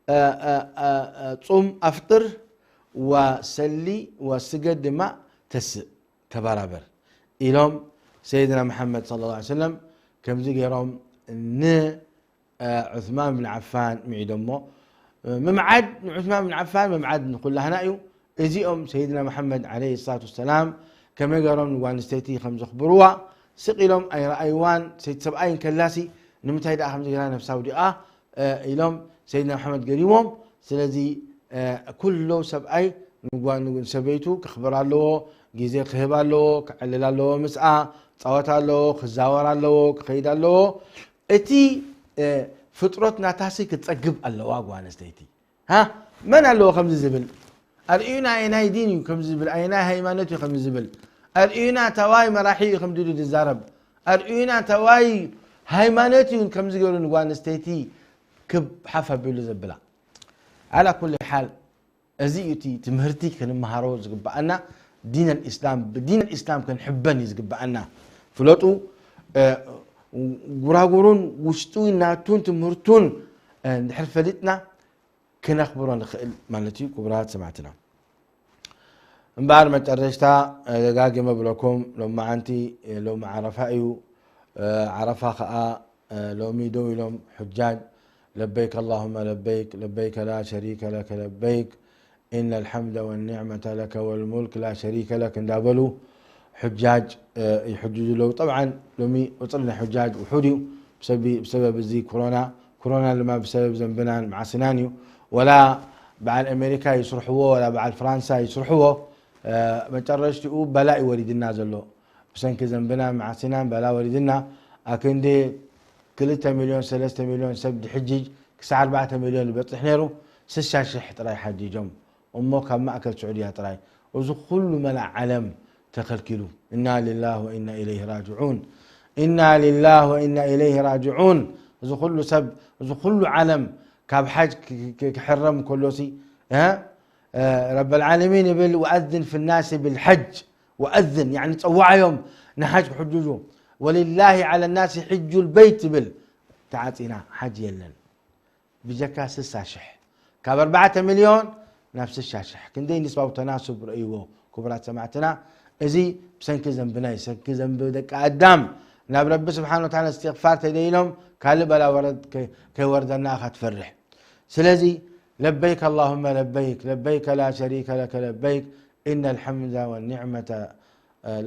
እ፣ እ፣ እ፣ እ፣ ጹም ኣፍጥር፣ ወሰሊ ወስገድ ድማ ተስእ፣ ተባራበር ኢሎም ሰይድና መሓመድ ሰለላሁ ዐለይሂ ወሰለም ከምዚ ገይሮም ን ዑስማን ብን ዓፋን ምዒዶሞ። ምምዓድ ንዑስማን ብን ዓፋን ምምዓድ ንኹላህና እዩ። እዚኦም ሰይድና መሓመድ ዓለይሂ ሰላቱ ወሰላም ከመይ ገይሮም ንጓል ኣንስተይቲ ከም ዘኽብርዋ ስቕ ኢሎም ኣይረኣይዋን። ሰይቲ ሰብኣይ እንከላሲ ንምንታይ ደኣ ከምዚ ገይራ ነብሳ ኣውዲቓ፣ እ፣ ኢሎም ሰይድና መሓመድ ገሪሞም። ስለዚ፣ እ፣ ኩሉ ሰብኣይ ንጓ-፣ ንሰበይቱ ክኽብር ኣለዎ፣ ግዜ ክህብ ኣለዎ፣ ክዕልል ኣለዎ፣ ምስኣ ክጻወት ኣለዎ፣ ክዛወር ኣለዎ፣ ክኸይድ ኣለዎ። እቲ፣ እ፣ ፍጥረት ናታሲ ክትጸግብ ኣለዋ ጓል ኣንስተይቲ። ሃ? መን ኣለዎ ከምዚ ዝብል? ኣርእዩና ኣየናይ ዲን እዩ ከምዚ ዝብል? ኣየናይ ሃይማኖት እዩ ከምዚ ዝብል? ኣርእዩና ተዋይ መራሒ እዩ ከምዚ ኢሉ ዝዛረብ? ኣርእዩና ተዋይ ሃይማኖት እዩ ከምዚ ገይሩ ንጓል ኣንስተይቲ ክብ ሓፍ ኣቢሉ ዘብላ? ዓላ ኩሊ ሓል፣ እዚ እዩ እቲ ትምህርቲ ክንመሃሮ ዝግብኣና። ዲን ኣልእስላም፣ ብዲን ኣልእስላም ክንሕበን እዩ ዝግብኣና። ፍለጡ፣ እ፣ ጉራጉሩን ውሽጡ ናቱን ትምህርቱን፣ እ፣ እንድሕር ፈሊጥና ክነኽብሮ ንኽእል ማለት እዩ። ክቡራት ሰማዕትና፣ እምበኣር መጨረሽታ፣ እ፣ ደጋጊመ ብለኩም፣ ሎማዓንቲ፣ እ፣ ሎሚ ዓረፋ እዩ። እ፣ ዓረፋ ኸኣ ሎሚ ደው ኢሎም ሑጃጅ ለበይክ ኣላሁመ ለበይክ ለበይከ ላ ሸሪከ ለከ ለበይክ ኢነ ልሐምደ ወኒዕመተ ለከ ወልሙልክ ላ ሸሪከ ለክ እንዳበሉ ሑጃጅ፣ እ፣ ይሕጅጁ ኣለዉ። ጠብዓን ሎሚ ቁፅሪ ናይ ሑጃጅ ውሑድ እዩ ብሰቢ-፣ ብሰበብ እዚ ኮሮና፣ ኮሮና ድማ ብሰበብ ዘንብናን መዓስናን እዩ። ወላ በዓል ኣሜሪካ ይስርሕዎ፣ ወላ በዓል ፍራንሳ ይስርሕዎ፣ እ፣ መጨረሽትኡ በላ እዩ ወሪድና ዘሎ። ብሰንኪ ዘንብና መዓሲናን በላ ወሪድና፣ ኣክንዲ ክልተ ሚልዮን፣ ሰለስተ ሚልዮን ሰብ ድሕጅጅ ክሳዕ ኣርባዕተ ሚልዮን ዝበጽሕ ነይሩ፣ ስሳ ሽሕ ጥራይ ሓጂጆም። እሞ ካብ ማእከል ስዑድያ ጥራይ። እዚ ኩሉ መላእ ዓለም ተኸልኪሉ። ኢና ሊላህ ወኢና ኢለይሂ ራጅዑን። ኢና ሊላህ ወኢና ኢለይሂ ራጅዑን። እዚ ኩሉ ሰብ፣ እዚ ኩሉ ዓለም ካብ ሓጅ ክ-፣ ክ-፣ ክሕረም ከሎሲ፣ እ? እ፣ ረበል ዓለሚን ይብል፣ "ወአዝን ፊ ናሲ ቢልሐጅ"፣ ወአዝን፣ ያዕኒ ጸውዓዮም ንሓጅ ክሕጅጁ። "ወሊላሂ ዐለ ናሲ ሕጁል በይት" ይብል። ተዓጺና፣ ሓጅ የለን። ብጀካ ስሳ ሽሕ። ካብ ኣርባዕተ ሚልዮን ናብ ስሳ ሽሕ። ክንደይ ንስባዊ ተናሱብ ረእይዎ፣ ክቡራት ሰማዕትና። እዚ ብሰንኪ ዘንብና እዩ፣ ሰንኪ ዘንቢ ደቂ ኣዳም። ናብ ረቢ ስብሓን ወተዓላ እስትግፋር ተደይሎም፣ ካልእ በላ ወረድ ከ-፣ ከይወርደና ኢኻ ትፈርሕ። ስለዚ፣ ለበይክ ኣላሁመ ለበይክ፣ ለበይከ ላ ሸሪከ ለከ ለበይክ፣ ኢነ ልሐምደ ወኒዕመተ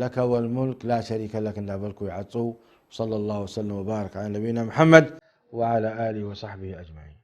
ለከ ወልሙልክ ላ ሸሪከ ለክ እንዳበልኩ ይዓጽው። ወሰለላሁ ወሰለም ወባረክ ዐላ ነቢይና ሙሐመድ ወዐላ ኣሊሂ ወሰሕቢሂ አጅመዒን።